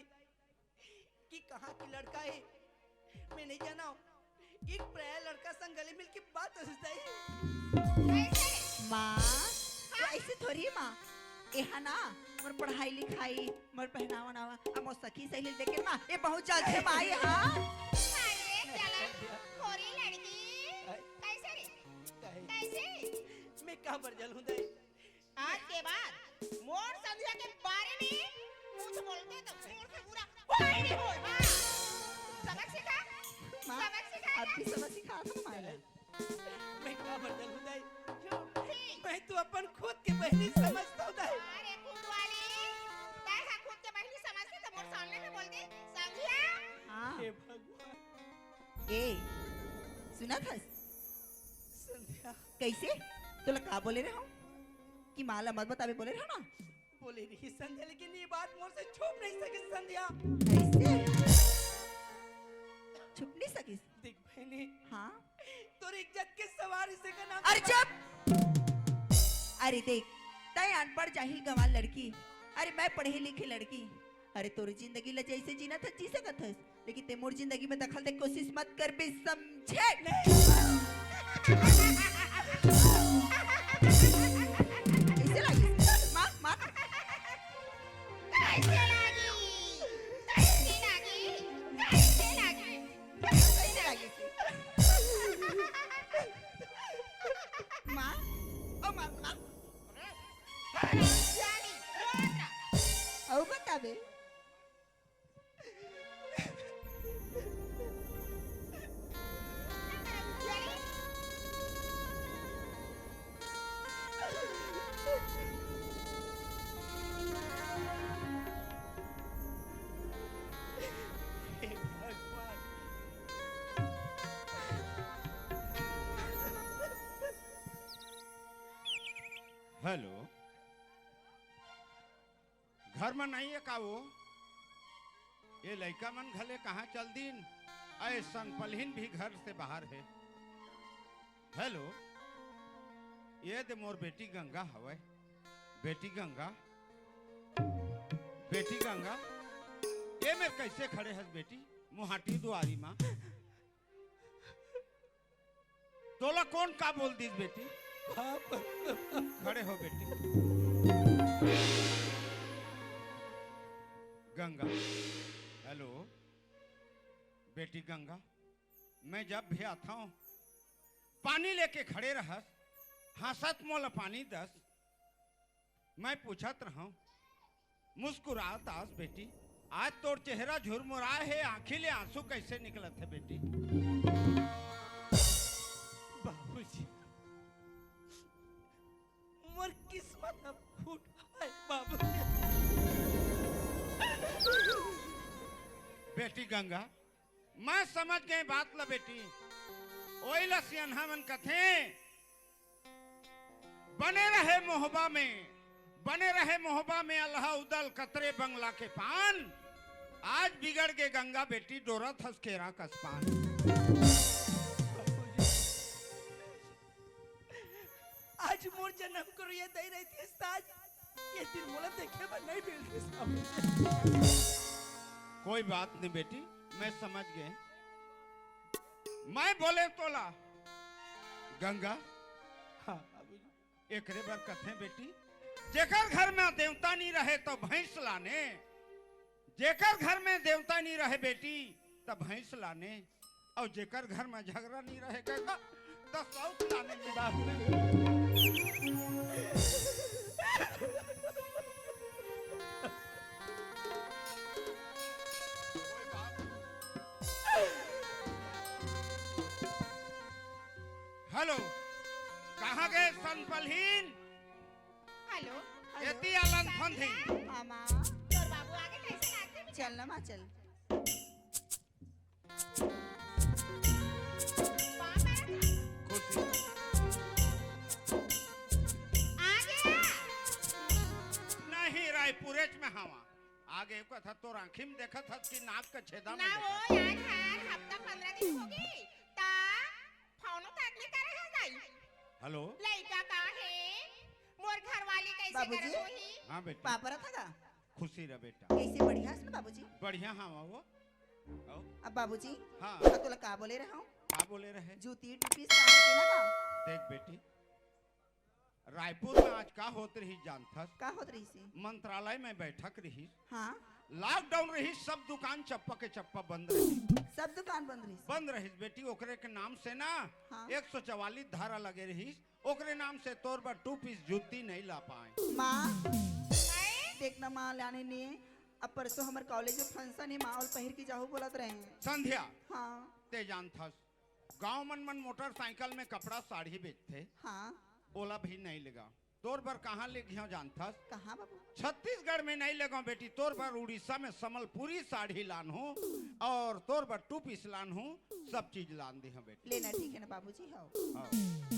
कि कहाँ के लड़का हे, मैं नहीं जानंव। एक पराया लड़का संग गले मिल के बात करत हे दाई। कैसे? माँ, तो ऐसे थोड़ी माँ, एहा ना, मोर पढ़ाई लिखाई, मोर पहनावा ओनावा, अब मोर सखी सहेली देखे माँ, ये बहुत जलथे माँ, ये हाँ। अरे, चला, खोरी लड़की। कैसे रे? कैसे? मैं काबर जलहूं दाई? आज के बाद मोर संध्या के बारे में कुछ बोलबे त मोर से बुरा कोई नहीं होय। हाँ। सबक सिखा, माँ, सबक सिखा अब भी सबक सिखा था माँ। मैं काबर जलहूं दाई? झूठी। मैं तो अपन खुद के बहिनी समझथंव दाई। अरे खुद वाली, तैं हा खुद के बहिनी समझथस त मोर सामने में बोल दे, संध्या। हाँ। हे भगवान। ए, सुनत हस? संध्या। कैसे? तोला का बोले रहे हंव कि माँ ला मत बताबे बोले रहे हंव ना? बोले रहिस संध्या, लेकिन ये बात मोर से छुप नहीं सकिस संध्या। कैसे? छुप नहीं सकिस? देख बहिनी। हाँ? तोर इज्जत के सवाल इसे का नाम अरे चुप! अरे देख, तैं अनपढ़ जाहिल गंवार लड़की, अरे मैं पढ़े लिखे लड़की। अरे तोर जिंदगी ला जैसे जीना था जी सकत हस, लेकिन तैं मोर जिंदगी में दखल दे कोशिश मत करबे, समझे? कैसे लागिस? माँ, माँ। कैसे लागिस? कैसे लागिस? कैसे लागिस? कैसे लागिस? माँ, ओ माँ, माँ। अउ बताबे। हेलो, घर म नइ हे का वो? ये लइका मन घले कहाँ चल दीन? अय संपलहिन भी घर से बाहर हे। हेलो, ये दे मोर बेटी गंगा हवय। बेटी गंगा, बेटी गंगा, ये मेर कइसे खड़े हस बेटी, मुहाटी दुआरी मा? तोला कोन का बोल दिस बेटी? बाप। खड़े हो बेटी। गंगा, हेलो, बेटी गंगा, मैं जब भी आथंव, पानी लेके खड़े रहस, हाँसत मोला पानी दस। मैं पूछत रहंव, मुस्कुरात आस बेटी, आज तोर चेहरा झुरमुराए हे, आँखी ले आंसू कइसे निकलत हे बेटी? बाबूजी, मोर किस्मत ह फूट हे बाबूजी। बेटी गंगा, मैं समझ गेंव बात ला बेटी। ओइला सियनहा मन कथे, बने रहे मोहबा में, बने रहे मोहबा में अल्हा उदल कतरे बंगला के पान। आज बिगड़ गे गंगा बेटी, डोरत हस केरा कस पान। आज मोर जनम करोइया दई रहितिस त आज ये दिन मोला देखे बर नइ मिलतिस बाबूजी। कोई बात नहीं बेटी, मैं समझ गेंव। मैं बोलेंव तोला गंगा। हाँ बाबूजी। एकरे बर कथे बेटी, जेकर घर में देवता नइ रहे त भैंस लाने, जेकर घर में देवता नइ रहे बेटी त भैंस लाने, अउ जेकर घर में झगरा नइ रहे गंगा, त सौत लाने में बाप रे। हेलो, कहाँ गे संपलहीन? हेलो। एती आलन फंदी। आमा। तोर बाबू आगे कइसे लागथे? चल ना माँ, चल। पाँव परत हँव। खुशी। आगे। नहीं, रायपुरेच में हवा। आगे कथा तोर आँखी में देखत हस कि नाक के छेदा में ना देखत? वो यार, हर हफ्ता पंद्रह दिन होगे, त फोनो तक नइ करे हस दाई। हेलो। लइका का हे? मोर घरवाली कइसे बाबूजी? करत होही? हाँ बेटी। पाँव परत हँव गा। खुशी रह बेटा। कइसे बढ़िया हस ना बाबूजी? बढ़िया हँव वो। आओ। अब बाबूजी, हाँ। अब तोला का बोले रहंव? का बोले रहे? जूती टूपी साड़ी के ना गा। देख बेटी, रायपुर में आज का होत रहिस जानथस? का होत रहिस हे? मंत्रालय में बैठक रहिस। हाँ। लॉकडाउन रहिस, सब दुकान चप्पा के चप्पा बंद रहिस। सब दुकान बंद रहिस? बंद रहिस बेटी, ओकरे के नाम से ना हाँ। एक सौ चवालीस धारा लगे रहिस, ओकरे नाम से तोर बर टू पीस जूती नइ ला पाएंव। माँ, देख ना माँ, लाने नइ हे। अब परसों हमर कॉलेज में फंक्शन हे माँ, ओला पहिर के जाहू बोलत रहे। संध्या, हाँ। ते जानथस, गाँव मन मन मोटरसाइकिल में कपड़ा साड़ी बेचथे। हाँ। ओला भी नइ लेगंव। तोर बर कहाँ लेगेंव जानथस? कहाँ बाबू? छत्तीसगढ़ में नइ लेगंव बेटी, तोर बर उड़ीसा में संबलपुरी साड़ी लानहूँ अउ तोर बर टू पीस लानहूँ, सब चीज लान देहूँ बेटी। ले ना, ठीक हे ना बाबूजी, हव। हाँ,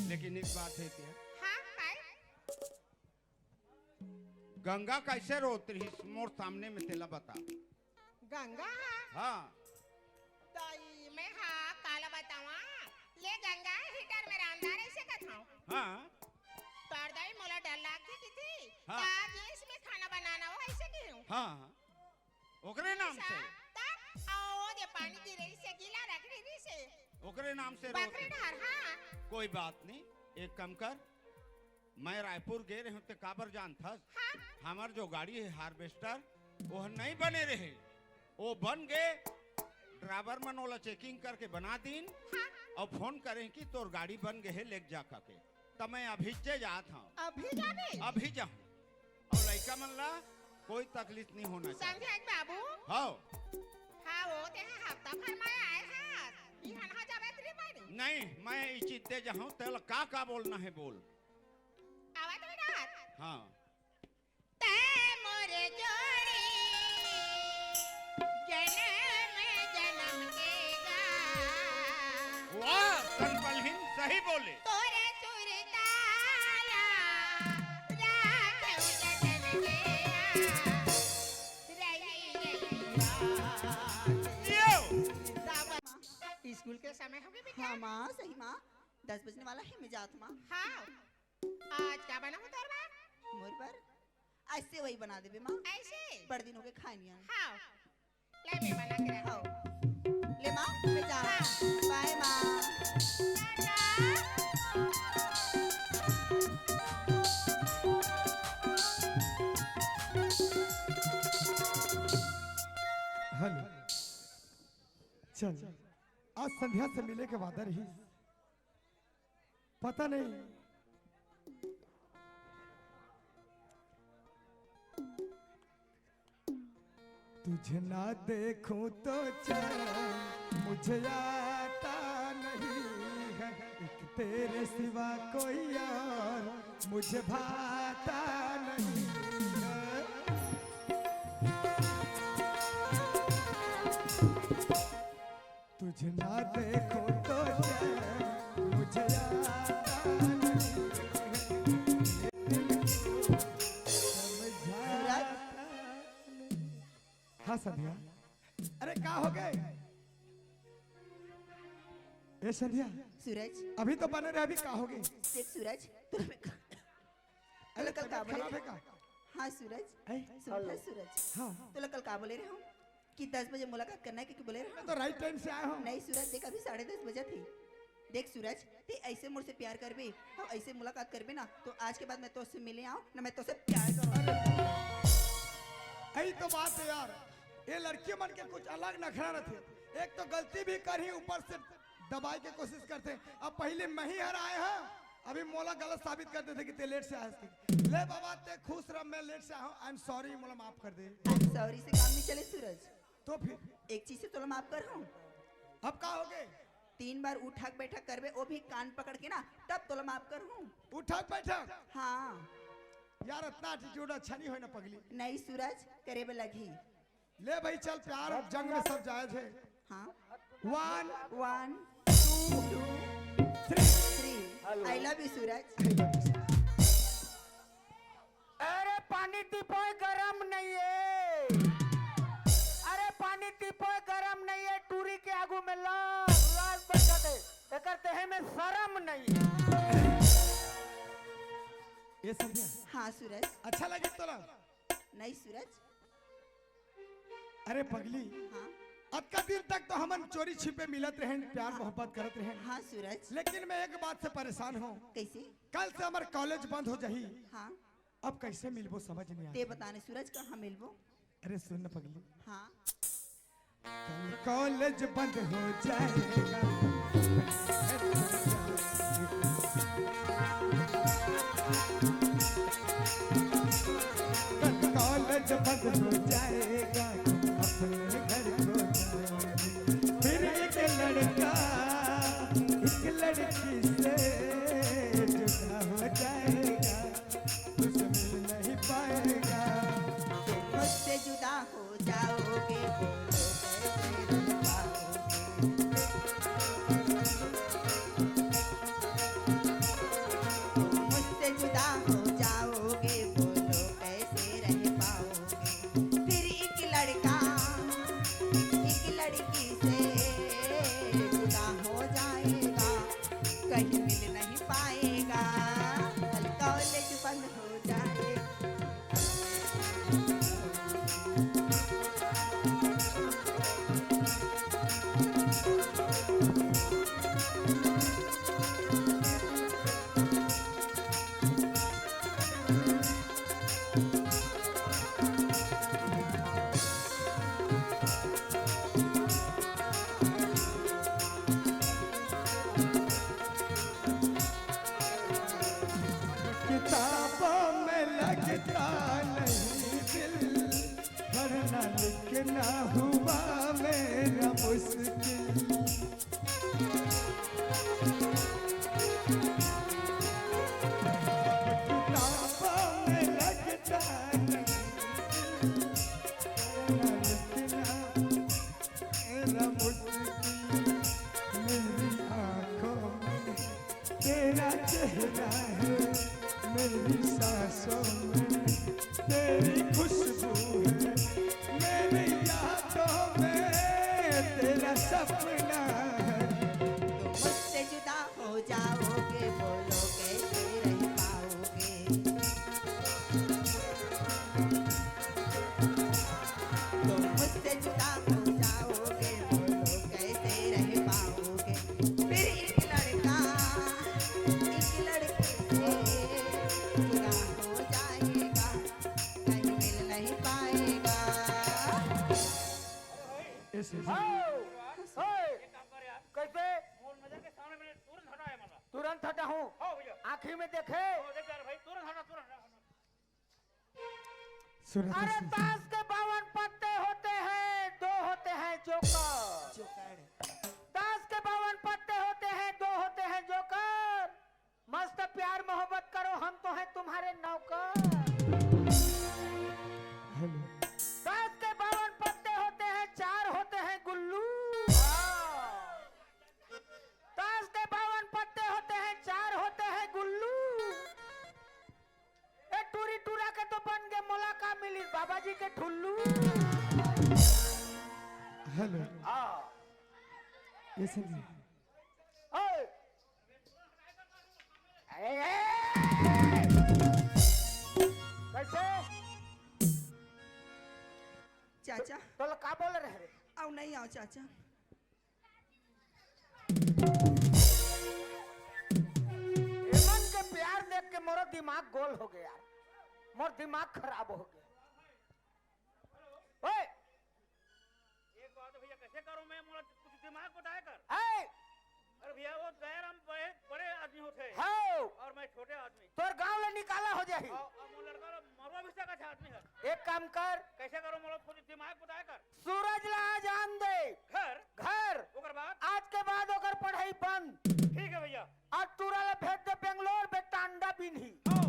लेकिन एक बात हे ते। हाँ, काय? गंगा कइसे रोत रहिस मोर सामने में, तेला बता। गंगा हा? हाँ। दाई, मैं हा काला बतावा, ले गंगा हीटर में रांधा रहिसे कथंव। हाँ। तोर दाई मोला डर लागथे किथे, हाँ। त गैस में खाना बनाना हो अइसे किहूँ। हाँ, हाँ। ओकरे नाम से। त, अउ ओ दे पानी गिरे रहिसे, गीला रख रहिसे। ओकरे नाम से रोत बकरी रहिस। डहर, हाँ। कोई बात नहीं, एक काम कर, मैं रायपुर गे रहेंव, ते काबर जानथस? हाँ। हमर जो गाड़ी हे हार्वेस्टर, वो नइ बने रहे, वो बन गे। ड्राइवर मन ओला चेकिंग करके बना दीन हाँ। अउ फोन करेंव कि तोर गाड़ी बन गे हे, लेग जा कहिके। त मैं अभीच्चे जात हंव। अभी जाबे? अभी जाहूं। अउ लइका मन ला कोई तकलीफ नइ होना चाहिए। समझे बाबू? हव। हाँ, वो ते हफ्ता भर में आए हस, बिहान हा जाबे तेरी बारी। नहीं, मैं इचिते जाहूं, तेला का का बोलना हे बोल। आवत बेटा। हाँ। तै मोर जोड़ी जनम जनम के गा। वाह, संपलहीन सही बोले। तोरे सुरताला माँ, सही माँ, दस बजने वाला हे, मैं जात माँ। हाँ, आज का बनाहूँ तोर बर? मोर बर? अइसे वही बना देबे माँ। अइसे? बड़ दिन होगे खाए नइ आन। हाँ, ले मैं बना के रख। हाँ। ले माँ, मैं जात हँव। हाँ। बाय माँ। टाटा। हेलो। चल, आज संध्या से मिले के वादा रहिस। पता नहीं। तुझे ना देखूं तो चैन मुझे आता नहीं है, एक तेरे सिवा कोई और मुझे भाता नहीं है। तुझे ना देखूं तो चैन मुझे आता नहीं है। समझा। सूरज। हाँ संध्या। अरे का होगे? ए संध्या। सूरज। अभी तो बने रहे, अभी का होगे? देख सूरज, तोला मैं का-, अरे तोला कल का तबीयत बोले खराब हे रहे? का? हाँ सूरज। ए? सुन ना सूरज। हाँ। तोला कल का बोले रहे हँव? कि दस बजे मुलाकात करना हे, कहिके बोले रहे हँव। मैं तो राइट टाइम से आए हँव। नहीं सूरज, देख अभी साढ़े दस बजत हे। देख सूरज, तैं अइसे मोर से प्यार करबे अउ अइसे मुलाकात करबे ना, तो आज के बाद मैं तोर से मिले आँव ना, मैं तोर से प्यार करँव। अरे, यही तो बात हे यार, ये लड़की मन के कुछ अलग नखरा रहिथे। एक तो गलती भी करही, ऊपर से दबाए के कोशिश करथे। अब पहली मैं ही हर आए हँव, अभी मोला गलत साबित कर देथे कि तैं लेट से आए हस। ले बाबा, तैं खुश रह, मैं लेट से आए हँव, I am sorry, मोला माफ कर दे। I am sorry से काम नइ चले सूरज। तो फिर? एक चीज से तोला माफ करहूँ। अब का होगे? तीन बार उठक बैठक करबे, वो भी कान पकड़ के ना, तब तोला माफ करहूँ। उठक बैठक? हाँ। यार, अतना एटीट्यूड अच्छा नइ होय ना पगली। नहीं सूरज, करे बर लगही। ले भाई चल, प्यार जंग में सब जायज हे। हाँ। One, one, two, two, three। Three। Hello। I love you सूरज। अरे पानी टिपोय गरम नइ हे। अरे पानी टिपोय गरम नइ हे, टूरी के आगू में लाल लाल बरसत हे, एकर देहे में शरम नइ हे। ए संध्या। हाँ सूरज। अच्छा लगे तोला? नहीं सूरज। अरे पगली, हाँ। अतका दिन तक तो हमन चोरी छिपे मिलत रहेन, प्यार मोहब्बत करत रहेन। हाँ सूरज। लेकिन मैं एक बात से परेशान हँव। कइसे? कल से हमर कॉलेज बंद हो जाही। हाँ। अब कइसे मिलबो, समझ नइ आत हे। तैं बता ना सूरज, कहाँ मिलबो? अरे सुन ना पगली। हाँ। कल कॉलेज बंद हो जाएगा। कल कॉलेज बंद हो जाएगा, अपने घर को जाएंगे। फिर एक लड़का एक लड़की से जुदा हो जाएगा, तुझसे मिल नहीं पाएगा। तुम मुझसे जुदा हो जाओगे, बोलो कैसे जी पाओगे? में देखे। ओ, देख यार भाई, तुरंत हटा, तुरंत हटा। सुनो तो अरे सही। ताश के बावन पत्ते होते हैं, दो होते हैं जोकर। जोकर। ताश के बावन पत्ते होते हैं, दो होते हैं जोकर। मस्त प्यार मोहब्बत करो, हम तो हैं तुम्हारे नौकर। हेलो। ताश के बावन पत्ते होते हैं, चार होते हैं गुल्लू। ताश के बावन पत्ते होते हैं, चार होते हैं गुल्लू। ए टूरी टूरा के तो बन गए, मोला का मिली बाबा जी के ठुल्लू। हेलो। हाँ। ये सुनिए। ओए। ए, ए, ए। कैसे? चाचा। तोला का बोल रहे रे? आओ नहीं आओ चाचा। एमन के प्यार देख के मोर दिमाग गोल हो गया यार, मोर दिमाग खराब हो गया। ओए, एक बात भैया, कैसे करूं मैं? मोला कुछ दिमाग बताया कर। ए! अरे भैया, वो गैर हम बड़े, बड़े आदमी होते हैं। हाँ। और मैं छोटे आदमी। तोर गांव ले निकाला हो जाही। और, और वो लड़का लो मरवा भी सका था आदमी है। एक काम कर। कैसे करूं? मोला कुछ दिमाग बताया कर। सूरज ला आज आन दे। घर? घर। ओकर बाद? आज के बाद ओकर पढ़ाई बंद। ठीक है भैया। आज टूरा ला भेज दे बेंगलोर, बेटा अंडा बीनही। हाँ।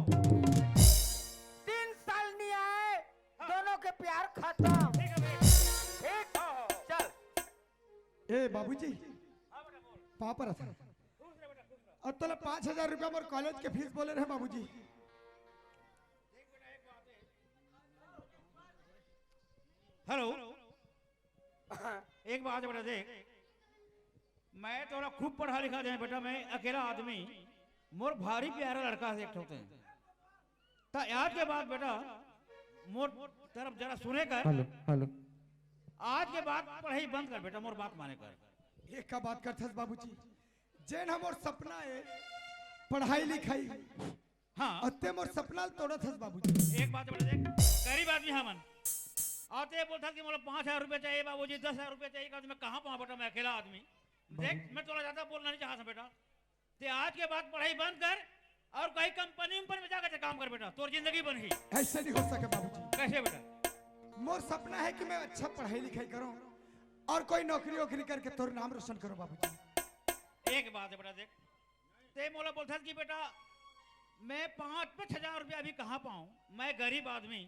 तीन साल नहीं आए, हाँ। दोनों के प्यार खत्म। ठीक है भैया। ठीक? हाँ, हाँ, हाँ। चल। ए बाबूजी, हाँ बेटा, बोल। पाँव परत हंव। खुश रह बेटा, खुश रह। अउ तोला पाँच हजार रुपया मोर कॉलेज के फीस बोले रहे बाबूजी। हेलो, एक बात बेटा देख, मैं तोला खूब पढ़ा लिखा दे बेटा, मैं अकेला आदमी, मोर भारी प्यारा लड़का से एक ठोते। त आज के बाद बेटा मोर तरफ जरा सुने कर। Hello, hello. आज के बाद पढ़ाई बंद कर बेटा, मोर बात माने कर। ये का बात करथस बाबूजी? जेन हमर सपना है पढ़ाई लिखाई, हाँ। अते मोर सपना ल तोड़त हस बाबूजी। एक बात बेटा देख, गरीब आदमी हमन, अते बोलथस कि मोला पाँच हजार रुपया चाहिए बाबूजी, दस हजार रुपया चाहिए, का मैं कहाँ पाऊँ बेटा, मैं अकेला आदमी। देख, बाबूजी। मैं तोला ज्यादा बोलना नहीं चाहता बेटा, ते आज के बाद पढ़ाई बंद कर और कहीं कंपनी उम्पनी में जाकर के काम कर बेटा, तोर जिंदगी बनही। ऐसे नहीं हो सके बाबूजी। कैसे बेटा? मोर सपना है कि मैं अच्छा पढ़ाई लिखाई करूं और कोई नौकरी वोकरी करके तोर नाम रोशन करूं बाबूजी। एक बात है बेटा देख, ते मोला बोलथस कि बेटा मैं पाँच पाँच हजार रुपया अभी कहाँ पाऊं, मैं गरीब आदमी,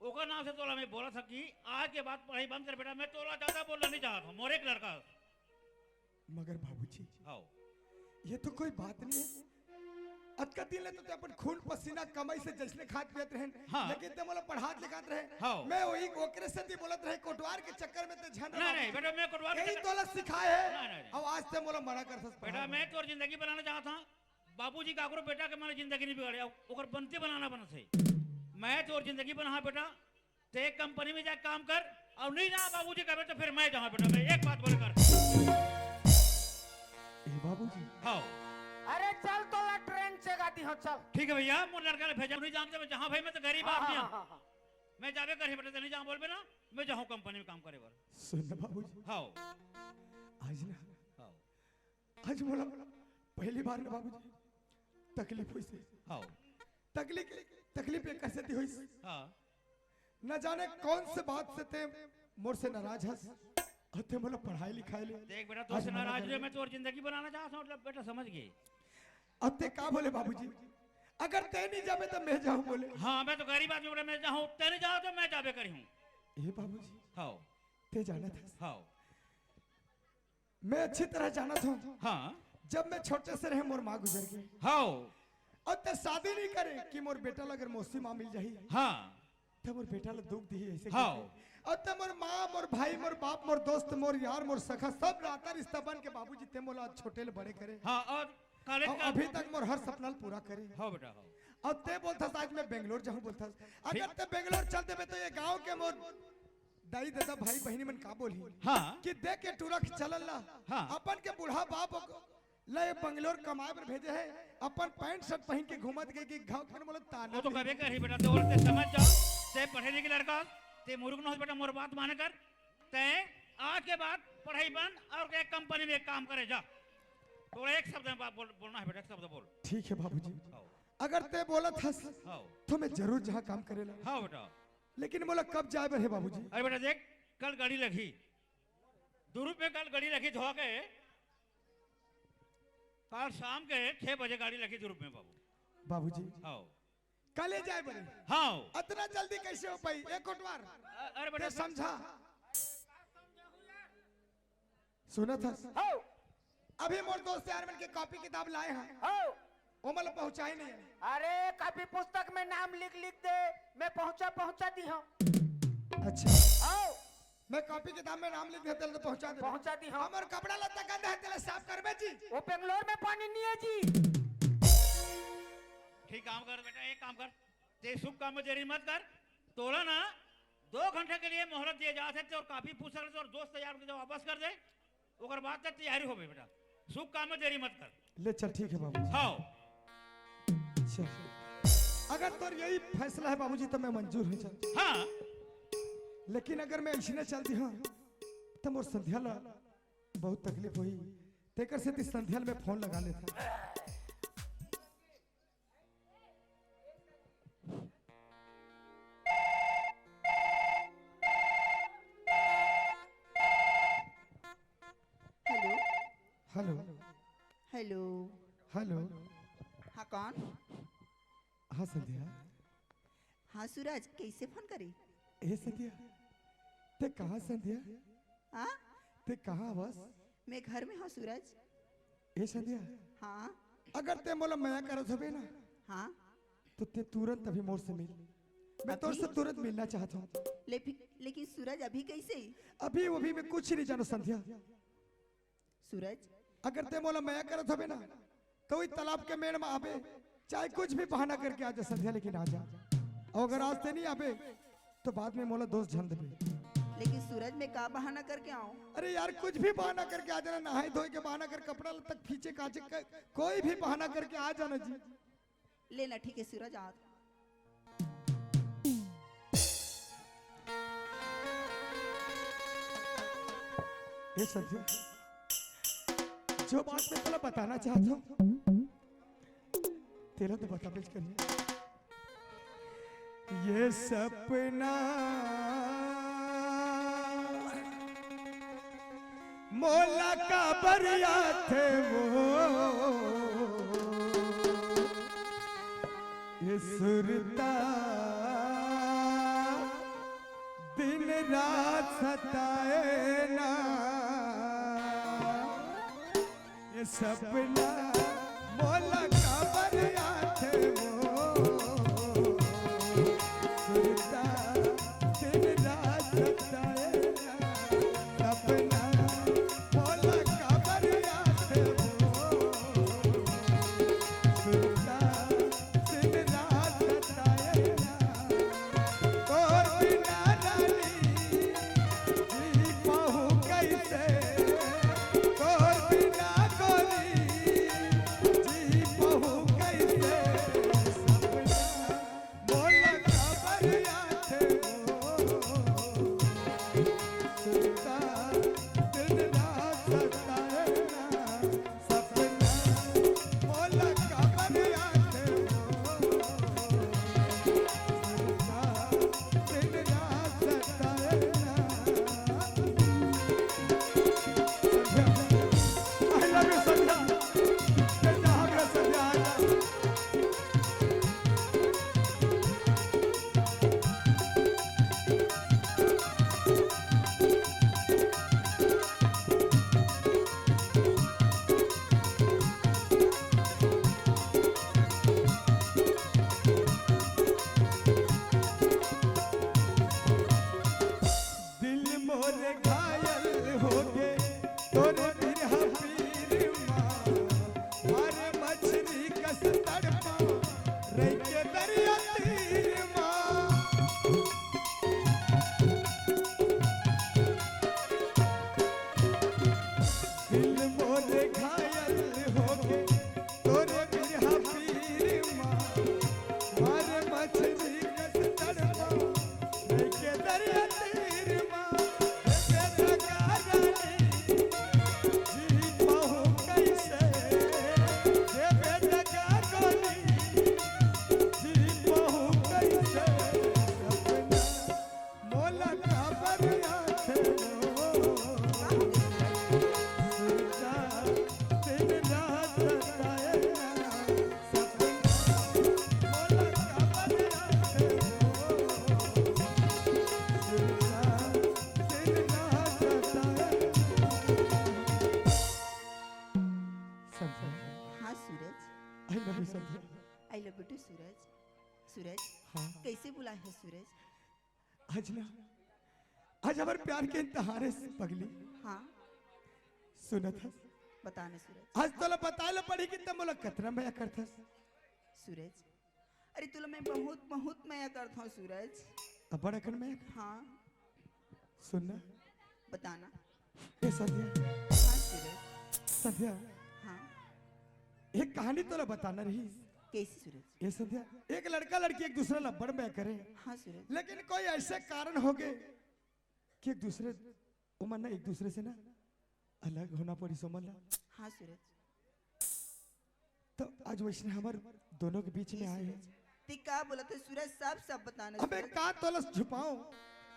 ओकर नाम से तोला मैं बोलत हंव कि आज के बाद पढ़ाई बंद कर बेटा, मैं तोला ज्यादा बोलना नहीं चाहत हंव, मोर एक लड़का। मगर बाबूजी, हाँ। ये तो कोई बात नहीं है। अतका दिन ले तो ते अपन खून पसीना कमाई से जइसने खात पियत रहेन, हाँ। लेकिन ते मोला पढ़ात लिखात रहे। हाँ। मैं वही ओकरे सेती बोलत रहे, कोटवार के चक्कर में ते झन रहा नहीं, नहीं, बाबूजी। बेटा, मैं कोटवार के यही चक्कर तोला सिखाए है। नहीं, नहीं, नहीं। अब आज ते मोला मना करथस बेटा, पढ़ाई मैं तोर जिंदगी बनाना चाहत हंव। बाबूजी काकरो बेटा के मन जिंदगी नहीं बिगाड़े, ओकर बनते बनाना बनत हे। मैं तोर जिंदगी बना बेटा, ते एक कंपनी में जाके काम कर, और नहीं जा बाबूजी कहे तो फिर मैं जाऊँ बेटा, मैं एक बात बोले कर। ए बाबूजी। हाँ। अरे चल तोला ट्रेन चगा दिहंव, चल। ठीक है भैया, मोर लड़का ले भेजा, नहीं जानते मैं जहाँ भाई, मैं तो गरीब हाँ, आदमी हाँ, हूँ। हाँ, हाँ। मैं जाबे कर ही बेटा, ते नहीं जाऊँ बोलबे ना, मैं जाऊँ कंपनी में काम करे बर। सुन ना बाबूजी। हाँ। आज ना। हाँ। आज मोला पहली बार ना बाबूजी तकलीफ होइस हे। हाँ। तकलीफ, तकलीफ ये कैसे थी होइस? हाँ। न जाने कौन से बात से ते मोर से नाराज हस। अउ ते मोला पढ़ाई लिखाई ले देख बेटा, तोर से नाराज हूँ मैं, तोर जिंदगी बनाना चाहत हूँ, मतलब बेटा समझ गए। अब ते का बोले बाबूजी, अगर ते नहीं जाबे तो मैं जाऊँ बोले। हाँ, मैं तो गरीब आदमी, बोले मैं जाऊँ, ते नहीं जाओ तो मैं जाबे करी हूँ। ए बाबूजी। हाँ। ते जानत हस। हाँ। मैं अच्छी तरह जानत हूँ। हाँ। जब मैं छोटे से रहे, मोर माँ गुजर गई। हाँ। अउ ते शादी नहीं करे कि मोर बेटा ला अगर मौसी माँ मिल जाही। हाँ। ते मोर बेटा ला दुख दिही ऐसे हाँ। करके। अउ ते मोर माँ, मोर भाई, मोर बाप, मोर दोस्त, मोर यार, मोर सखा, सब नाता रिश्ता बन के बाबूजी ते मोला छोटे ले बड़े करे। हाँ, और कॉलेज अउ का अभी तक मोर हर सपना ल पूरा करे। हाँ बेटा, हाँ। अउ ते बोलथस आज मैं बेंगलोर जाहूँ बोलथस। अगर ठीक। ते बेंगलोर चल देबे तो ये गाँव के मोर दाई ददा भाई बहिनी मन का बोलही हाँ। कि देख के टूरा के चलन ला, हाँ। अपन के बूढ़ा बाप ओक-, ला ये बंगलोर कमाए बर भेजे हे, अपन पैंट शर्ट पहिन के घूमत गए कि गाँव के मन मोला ताना वो तो दे। कबे करही बेटा, ते ओला ते समझ जा, ते पढ़े लिखे लड़का, ते मुरुख न हो बेटा, मोर बात माने कर, ते आज के बाद पढ़ाई बंद और एक कंपनी में काम करे जा। तो एक शब्द में बात बोल, बोलना है बेटा, एक शब्द बोल। ठीक है बाबूजी। हाँ। अगर ते बोलत हस, हाँ। तो मैं जरूर जाहूं काम करे ला। हाँ बेटा। लेकिन मोला कब जाए बर हे बाबूजी? अरे बेटा देख, कल गाड़ी लगही, दुरूग में कल गाड़ी लगही धोवा के, कल शाम के छह बजे गाड़ी लगही दुरूग में बाबू। बाबूजी। हाँ। कल ही जाए बर हे? हाँ। अतना जल्दी कैसे हो पाही? एक कोटवार। अ-, अरे बेटा ते समझा। सुनत हस? हाँ। अभी मोर दोस्त यार मन के कॉपी किताब लाए हंव। हाँ। ओमन ला पहुंचाए नहीं हे। अरे, कॉपी पुस्तक में नाम लिख लिख दे, मैं पहुंचा, पहुंचा दिहंव। अच्छा। हाँ। मैं कॉपी किताब में नाम लिख देते तो पहुंचा दे। पहुंचा दिहंव। हमर कपड़ा लत्ता गंदा हे, तेला साफ करबे जी। वो बेंगलोर में पानी नहीं है जी। ठीक काम कर बेटा, एक काम कर, ते शुभ काम में देरी मत कर, तोला ना दो घंटा के लिए मोहलत दिए जात हे, ते अउ कॉपी पुस्तक ले अउ दोस्त यार मन के वापस कर दे, ओकर बाद तक तैयारी होबे बेटा, शुभ काम में देरी मत कर। ले चल, ठीक हे बाबू। हाँ। चल, अगर तोर यही फैसला हे बाबूजी, तो मैं मंजूर हो जाहूं। हाँ। लेकिन अगर मैं अइसने चल दिहंव, तो मोर संध्या ला बहुत तकलीफ होही। तेकर सेती संध्या ला मैं फोन लगा लेथंव। हेलो। हेलो। हेलो। हेलो। हाँ, कौन? हाँ, संध्या। हाँ, सूरज, कैसे फोन करे? ए, संध्या, ते कहाँ, संध्या? हाँ? ते कहाँ हवस? मैं घर में हंव, सूरज। ए, संध्या। हाँ? अगर ते मोला मया करत हबे ना, हाँ? तो ते तुरंत अभी मोर से मिल। मैं तोर से तुरंत मिलना चाहत हंव। लेकिन, लेकिन सूरज, अभी कैसे? अभी, अभी मैं कुछ नहीं जानों, संध्या। सूरज। अगर ते मोला मया करत हबे ना, तो वही तालाब के मेड़ में आबे, चाहे कुछ भी बहाना करके आ जा संध्या, लेकिन आ जा। अउ अगर आज ते नहीं आबे, तो बाद में मोला दोष झन देबे। लेकिन सूरज, मैं का बहाना करके आऊं? अरे यार, कुछ भी बहाना करके आ जाना, नहाए धोए के बहाना कर, कपड़ा लत्ता फीचे काचे कर, कोई भी बहाना करके आ जाना जी। ले ना, ठीक है सूरज, आ। ए संध्या, जो बात मैं तोला बताना चाहत हंव, तेला तो बताबेच करही। ये सपना मोला काबर आथे वो, ये सुरता दिन रात सताए ना। ये सपना मोला काबर आथे वो, सुरता दिन रात सताए ना। सपना मोला काबर आथे वो, सुरता दिन रात सताए ना। तोर बिना रानी जी पाहूं कैसे, तोर बिना गोरी जी पाहूं बुलाए हे सूरज? आज ना, आज हमर प्यार के इंतहार हे पगली। हाँ। सुनत हस? बता ना सूरज। आज तोला बताए ला पड़ही कि तैं मोला कतना मया करथस। सूरज, अरे तोला मैं बहुत, बहुत मया करत हूँ सूरज। अब्बड़ अकन मया कर। हाँ। सुन ना। बता ना। ए संध्या। हाँ सूरज। संध्या। हाँ। एक कहानी तोला बताना रहिस। कइसे सूरज? ए संध्या, एक लड़का लड़की एक दूसरा ला अब्बड़ मया करे। हाँ सूरज। लेकिन कोई ऐसे कारण होगे कि एक दूसरे, ओमन ना एक दूसरे से ना अलग होना पड़िस ओमन ला। हाँ सूरज। त आज वइसने हमर दोनों के बीच में आए हे। तैं का बोलत हस सूरज? सब, सब बता ना अबे सूरज। का तोला छुपाओं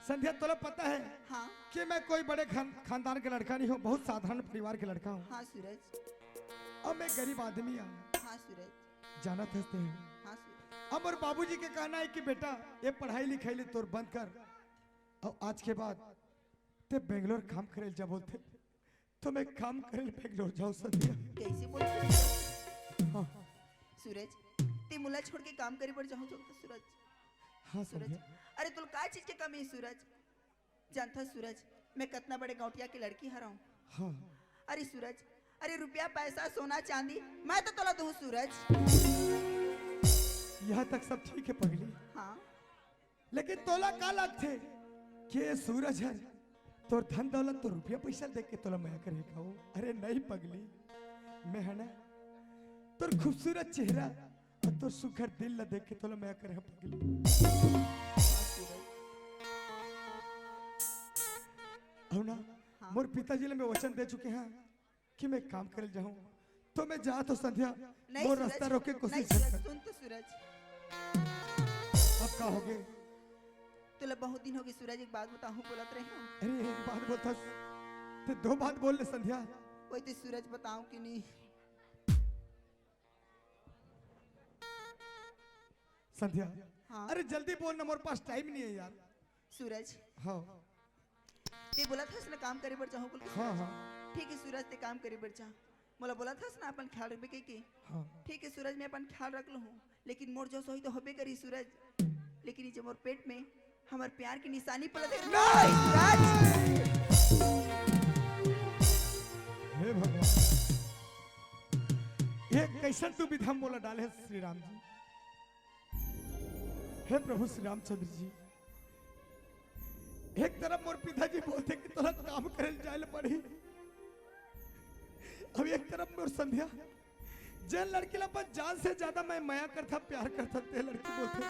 संध्या, तोला पता हे हाँ। कि मैं कोई बड़े खान-, खानदान के लड़का नहीं हूँ, बहुत साधारण परिवार के लड़का हूँ। हाँ सूरज। अब मैं गरीब आदमी हूँ। हाँ सूरज। जानत हस तैं। हाँ सूरज। अब मोर बाबूजी के कहना हे कि बेटा, ये पढ़ाई लिखाई ला तोर बंद कर, अउ आज के बाद तैं बेंगलोर काम करे ला जा बोलथे। त मैं काम करे ला बेंगलोर जाहूँ संध्या। कइसे बोलत हस? हाँ। सूरज, तैं मोला छोड़ के काम करे बर जाहूँ बोलत हस सूरज। हाँ सूरज, संध्या। अरे तोला का चीज के कमी हे सूरज? जानत हस सूरज, मैं कतना बड़े गौंटिया के लड़की हरंव। हाँ। अरे सूरज, अरे रुपया पैसा सोना चांदी मैं तो तोला दूँ सूरज। यहाँ तक सब ठीक हे पगली। हाँ। लेकिन तोला का लगथे कि ये सूरज हर तोर धन दौलत, तोर रुपया पैसा देख के तोला मया करही का ओ? अरे नहीं पगली, मैं हे ना तोर खूबसूरत चेहरा अउ तोर सुघर दिल ला देख के तोला मया करे हंव पगली। अउ ना, हाँ। मोर पिताजी ला मैं वचन दे चुके हंव कि मैं काम करे ला जाहूँ, त मैं जात हंव संध्या, नहीं, मोर सूरज, रस्ता रोके के कोशिश नहीं, मत सूरज, कर। सुन तो सूरज। अब का होगे? तोला बहुत दिन होगे सूरज, एक बात बताहूँ बोलत रहेंव। अरे एक बात बोलथस, तैं दो बात बोल ले संध्या। वही तो सूरज बतावंव कि नहीं। संध्या, हाँ। अरे जल्दी बोल ना, मोर पास time नहीं हे यार। सूरज। हाँ। तैं बोलत हस ना काम करे बर जाहूँ बोल के हाँ, सूरज। हाँ। ठीक हे सूरज, तैं काम करे बर जा। मोला बोलत हस ना अपन ख्याल रखबे कहिके। हाँ। ठीक हे सूरज, मैं अपन ख्याल रख लूँ, लेकिन मोर जस होही त होबे करही सूरज। लेकिन ये जो मोर पेट में हमर प्यार के निशानी पलत हे नहीं! सूरज। हे भगवान, ये कइसन दुविधा में मोला डाले हस श्री राम जी। हे प्रभु श्री रामचंद्र जी, एक तरफ मोर पिताजी बोलथे कि तोला काम करे ला जाए ला पड़ही, अब एक तरफ मोर संध्या, जेन लड़की ला अपन जान से ज्यादा मैं मया करथंव, प्यार करथंव, ते लड़की बोलथे,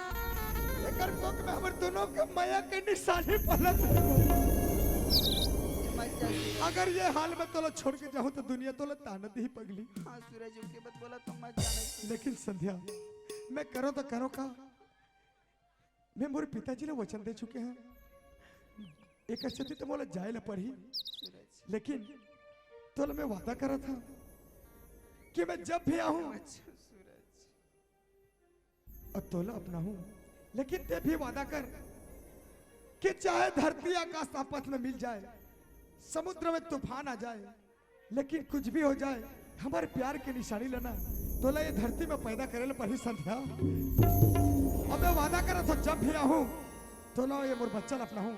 एकर कोख में हमर दोनों के मया के निशानी पलत हे। मत जा। अगर ये हाल में तोला छोड़ के जाहूँ त दुनिया तोला ताना दिही पगली। हाँ सूरज, ओके मत बोला, त मत जाना। लेकिन संध्या, मैं करों त करों का? मैं मोर पिताजी ला वचन दे चुके हंव, एकर सेती त मोला जाए ला पड़ही, लेकिन तोला मैं वादा करत हंव कि मैं जब भी आहूँ अच्छा, सूरज। अउ तोला अपनाहूँ, लेकिन तैं भी वादा कर कि चाहे धरती आकाश आपस में मिल जाए, समुद्र में तूफान आ जाए, लेकिन कुछ भी हो जाए, हमर प्यार के निशानी ला ना, तोला ये धरती में पैदा करे ला पड़ही संध्या। अब मैं वादा करत हंव, जब भी आहूँ, तोला ये मोर बच्चा ला अपनाहूँ।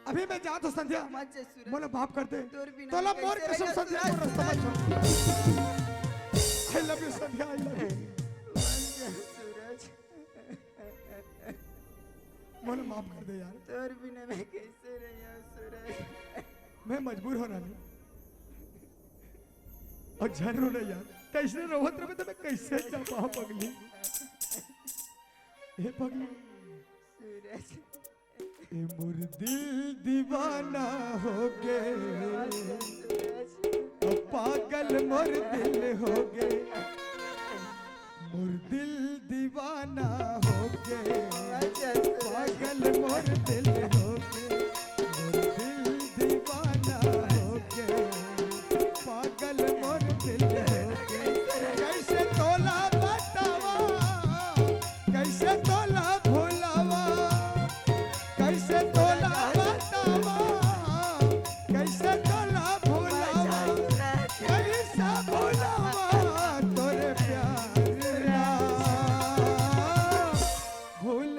अभी मैं जात हंव संध्या, मत जा सूरज। मोला माफ कर दे। तोर बिना तोला मैं मोर कइसे कसम रहिहूँ संध्या, सूरज, मोर रस्ता मत सूरज। छोड़। I love you Sandhya, I love you। मत जा सूरज। मोला माफ कर दे यार। तोर बिना मैं कइसे रहिहूँ सूरज? मैं मजबूर हंव रानी। अउ झन रो ना यार, कइसने रोवत रहे त मैं कइसे जा पाहूँ पगली? हे पगली। सूरज। ए मोर दिल दीवाना होगे, अब पागल मोर दिल होगे, मोर दिल दीवाना होगे, पागल मोर दिल होगे, मोर दिल दीवाना होगे, पागल मोर दिल होगे। कइसे तोला बतावंव, कइसे तोला भुलावंव, कइसे तोला बतावंव, कइसे तोला भुलावंव, कइसे भुलावंव तोर प्यार ला। भूल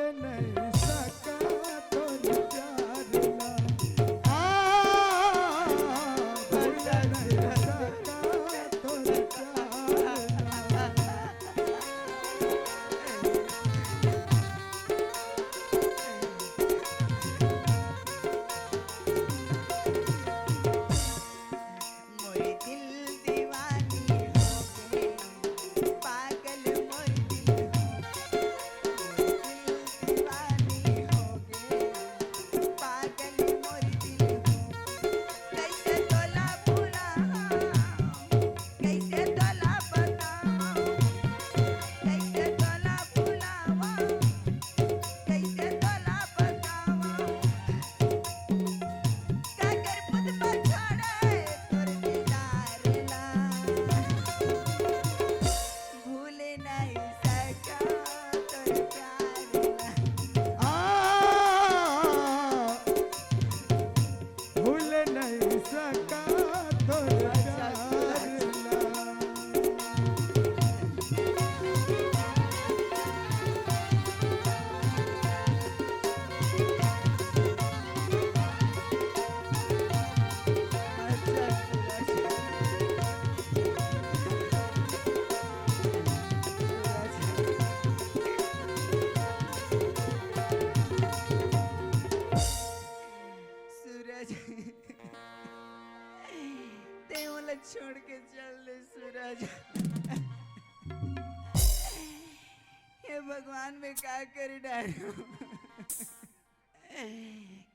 हे भगवान, मैं का कर डारूं?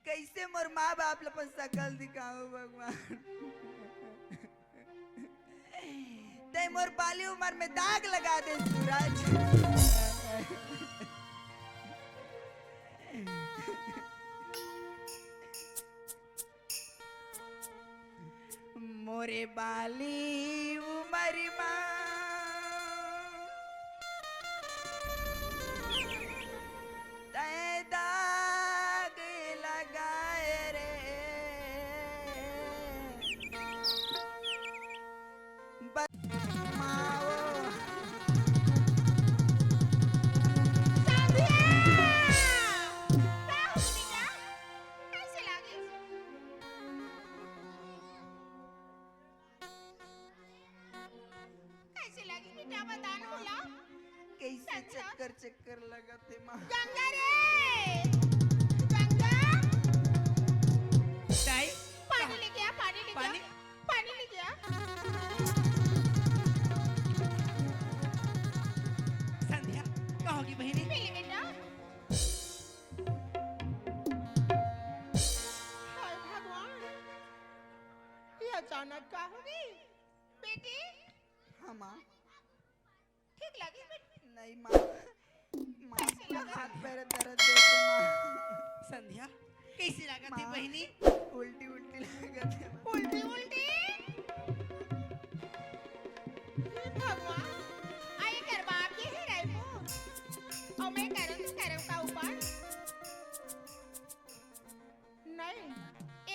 कइसे मोर माँ बाप ल अपन सकल दिखाऊं भगवान? तैं मोर बाली उमर में दाग लगा दे सूरज। मोरे बाली उमर मा तैं दाग लगाए रे। बस माओ। संध्या! का होगे बेटा? कइसे लागे? कइसे लगे बेटा, बता ना मोला। कइसे चक्कर चक्कर लगत हे माँ। गंगा रे, गंगा। दाई, पानी लेके आ, पानी लेके आ। पानी? पानी लेके आ। संध्या, का होगे बहिनी? पी ले बेटा। हाय भगवान, ये अचानक का होगे? बेटी। हाँ माँ। ठीक लगे बेटी? नहीं माँ, माँ, कइसे लगे? हाथ पैर दर्द देथे माँ। संध्या, कइसे लागत हे माँ, बहिनी? उल्टी उल्टी लागत हे माँ। उल्टी उल्टी? हे भगवान, आ एकर बाप गे हे रायपुर, अउ मैं करंव, करंव का उपाय? नहीं,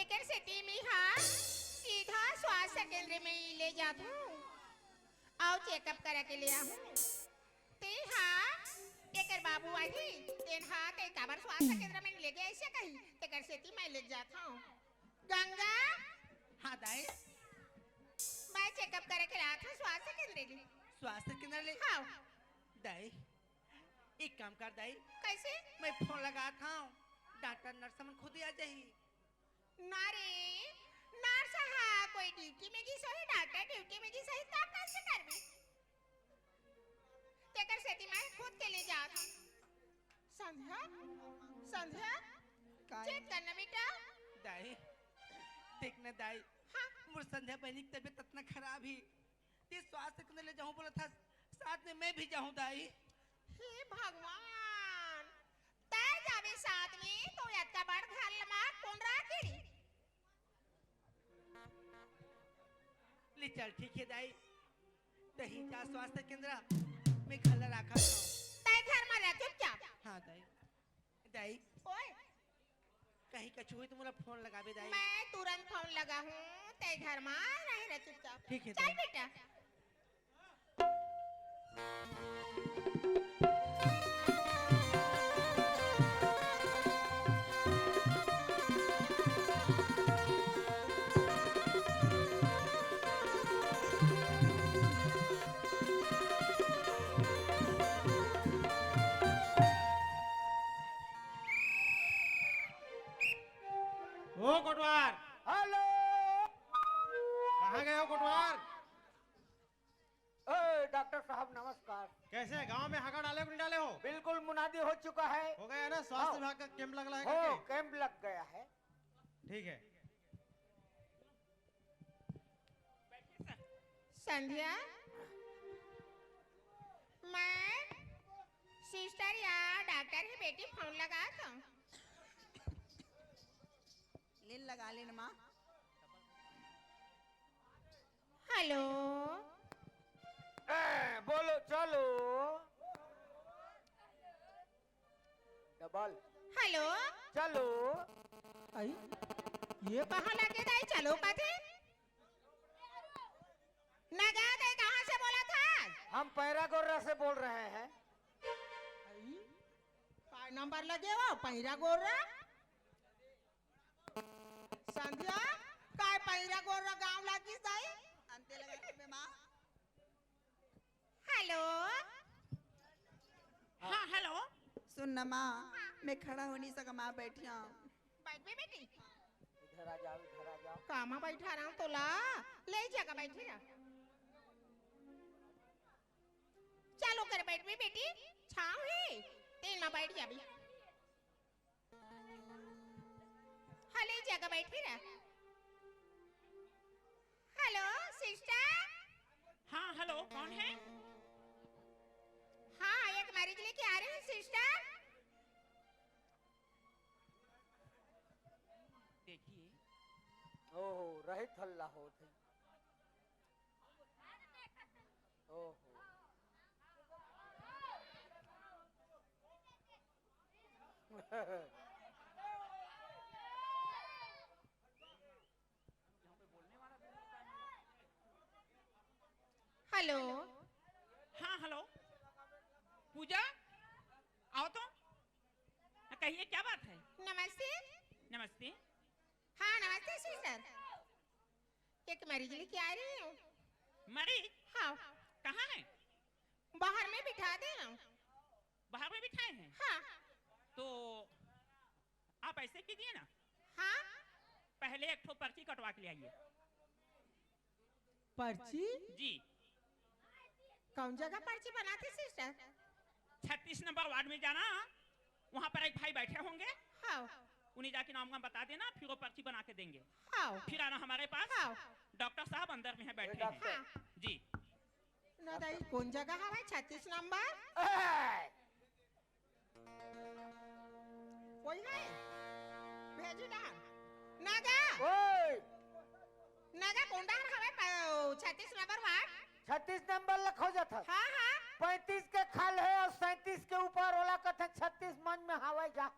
एकर सेती मैं हा सीधा स्वास्थ्य केंद्र में ही ले जात हूँ। अउ चेकअप करा के ले आहूं। तें हा एकर बाबू आही, तेन हा तें काबर स्वास्थ्य केंद्र में ले गे अइसे कही, तेकर सेती मैं ले जात हूँ। गंगा। हाँ दाई। मैं चेकअप करा के लात हूँ स्वास्थ्य केंद्र ले। स्वास्थ्य केंद्र ले? हाँ। दाई, एक काम कर दाई। कइसे? मैं फोन लगात हूँ, डॉक्टर नर्स मन खुद ही आ जाही। ना रे, नर्स हा कोई ड्यूटी में गिस होही, डॉक्टर ड्यूटी में गिस होही, तब कइसे करबे? तेकर सेती मैं खुद के ले जात हूँ। संध्या, संध्या, काय? चेक करना बेटा। दाई, देख ना दाई, हाँ। मोर संध्या बहिनी के तबीयत अतना खराब हे, तें स्वास्थ्य केंद्र ले जाहूँ बोलत हस, साथ में मैं भी जाहूँ दाई। हे भगवान, तैं जाबे साथ में, तो अतका बड़ घर मा कोन राखही? ले चल, ठीक हे दाई, तहीं जा स्वास्थ्य केंद्र, मैं घर ला राखत हूँ। तैं घर मा रह चुपचाप। हाँ दाई। दाई। ओए। कहीं कछु होही त मोला फोन लगाबे दाई। मैं तुरंत फोन लगाहूँ, तैं घर मा रहे रह चुपचाप। ठीक हे चल दाई। बेटा। ओ कोटवार। हेलो। कहाँ गए हो कोटवार? ए, डॉक्टर साहब, नमस्कार। कैसे, गांव में हागा डाले हो कि नहीं डाले हो? बिल्कुल, मुनादी हो चुका है। हो गया है ना, स्वास्थ्य हाँ। विभाग का कैंप लग रहा है हो, करके? कैंप लग गया है। ठीक है। संध्या, मैं सिस्टर या डॉक्टर के बेटी फोन लगात हूँ। ले लगा ले ना माँ। हेलो। ए, बोलो, चलो। डबल। हेलो। चलो। आई, ये कहाँ लगे दाई, चलो कथे? नगा दाई, कहाँ से बोलत हस? हम पैरागोर्रा से बोल रहे हैं। आई, काय नंबर लगे हो, पैरागोर्रा? संध्या, काय पैरागोर्रा गांव लागिस दाई? अंते लगा के बे माँ। हेलो। हाँ, हेलो। सुन ना माँ, मैं खड़ा हो नहीं सका माँ, बैठी हूँ। बैठ बे बेटी। इधर आ जाओ, इधर आ जाओ। कामा बैठा रहा हूँ तोला, ले जगह बैठे रहा। चालू कर बैठ भी बेटी, छाँव हे, तेन मा बैठ जाबे। हले जगह बैठी रह। Hello sister. हाँ, हेलो, कौन है? हाँ, एक मरीज लेके आ रही हूँ सिस्टर। देखिए। ओहो, रहित हल्ला होत हे। ओहो। हेलो। हाँ, हेलो। पूजा, आओ तो। हाँ, कहिए, क्या बात है? नमस्ते। नमस्ते। हाँ, नमस्ते सिस्टर। एक मरीज लेके आ रही हूँ। मरीज? हाँ। कहाँ है? बाहर में बिठा दे ना। बाहर में बिठाए हैं? हाँ। तो आप ऐसे कीजिए ना। हाँ। पहले एक ठो पर्ची कटवा के ले आइए। पर्ची? जी। कौन जगह पर्ची बनाते सिस्टर? छत्तीस नंबर वार्ड में जाना, वहाँ पर एक भाई बैठे होंगे। हाँ। उन्हें जाके नाम वाम बता देना, फिर वो पर्ची बना के देंगे। हाँ। फिर आना हमारे पास। हाँ। डॉक्टर साहब अंदर में है, बैठे हैं। हाँ। जी। ना दाई, कौन जगह हवय? छत्तीस नंबर? ए! कोई है? भेजी ना। ना गा। ओए! ना गा, कौन डहर हवय? प-, छत्तीस नंबर वार्ड? छत्तीस नंबर ल खोजत हस? हाँ, हाँ। पैंतीस के खाल्हे अउ सैंतीस के ऊपर, ओला कथे छत्तीस मंझ में हवय जा।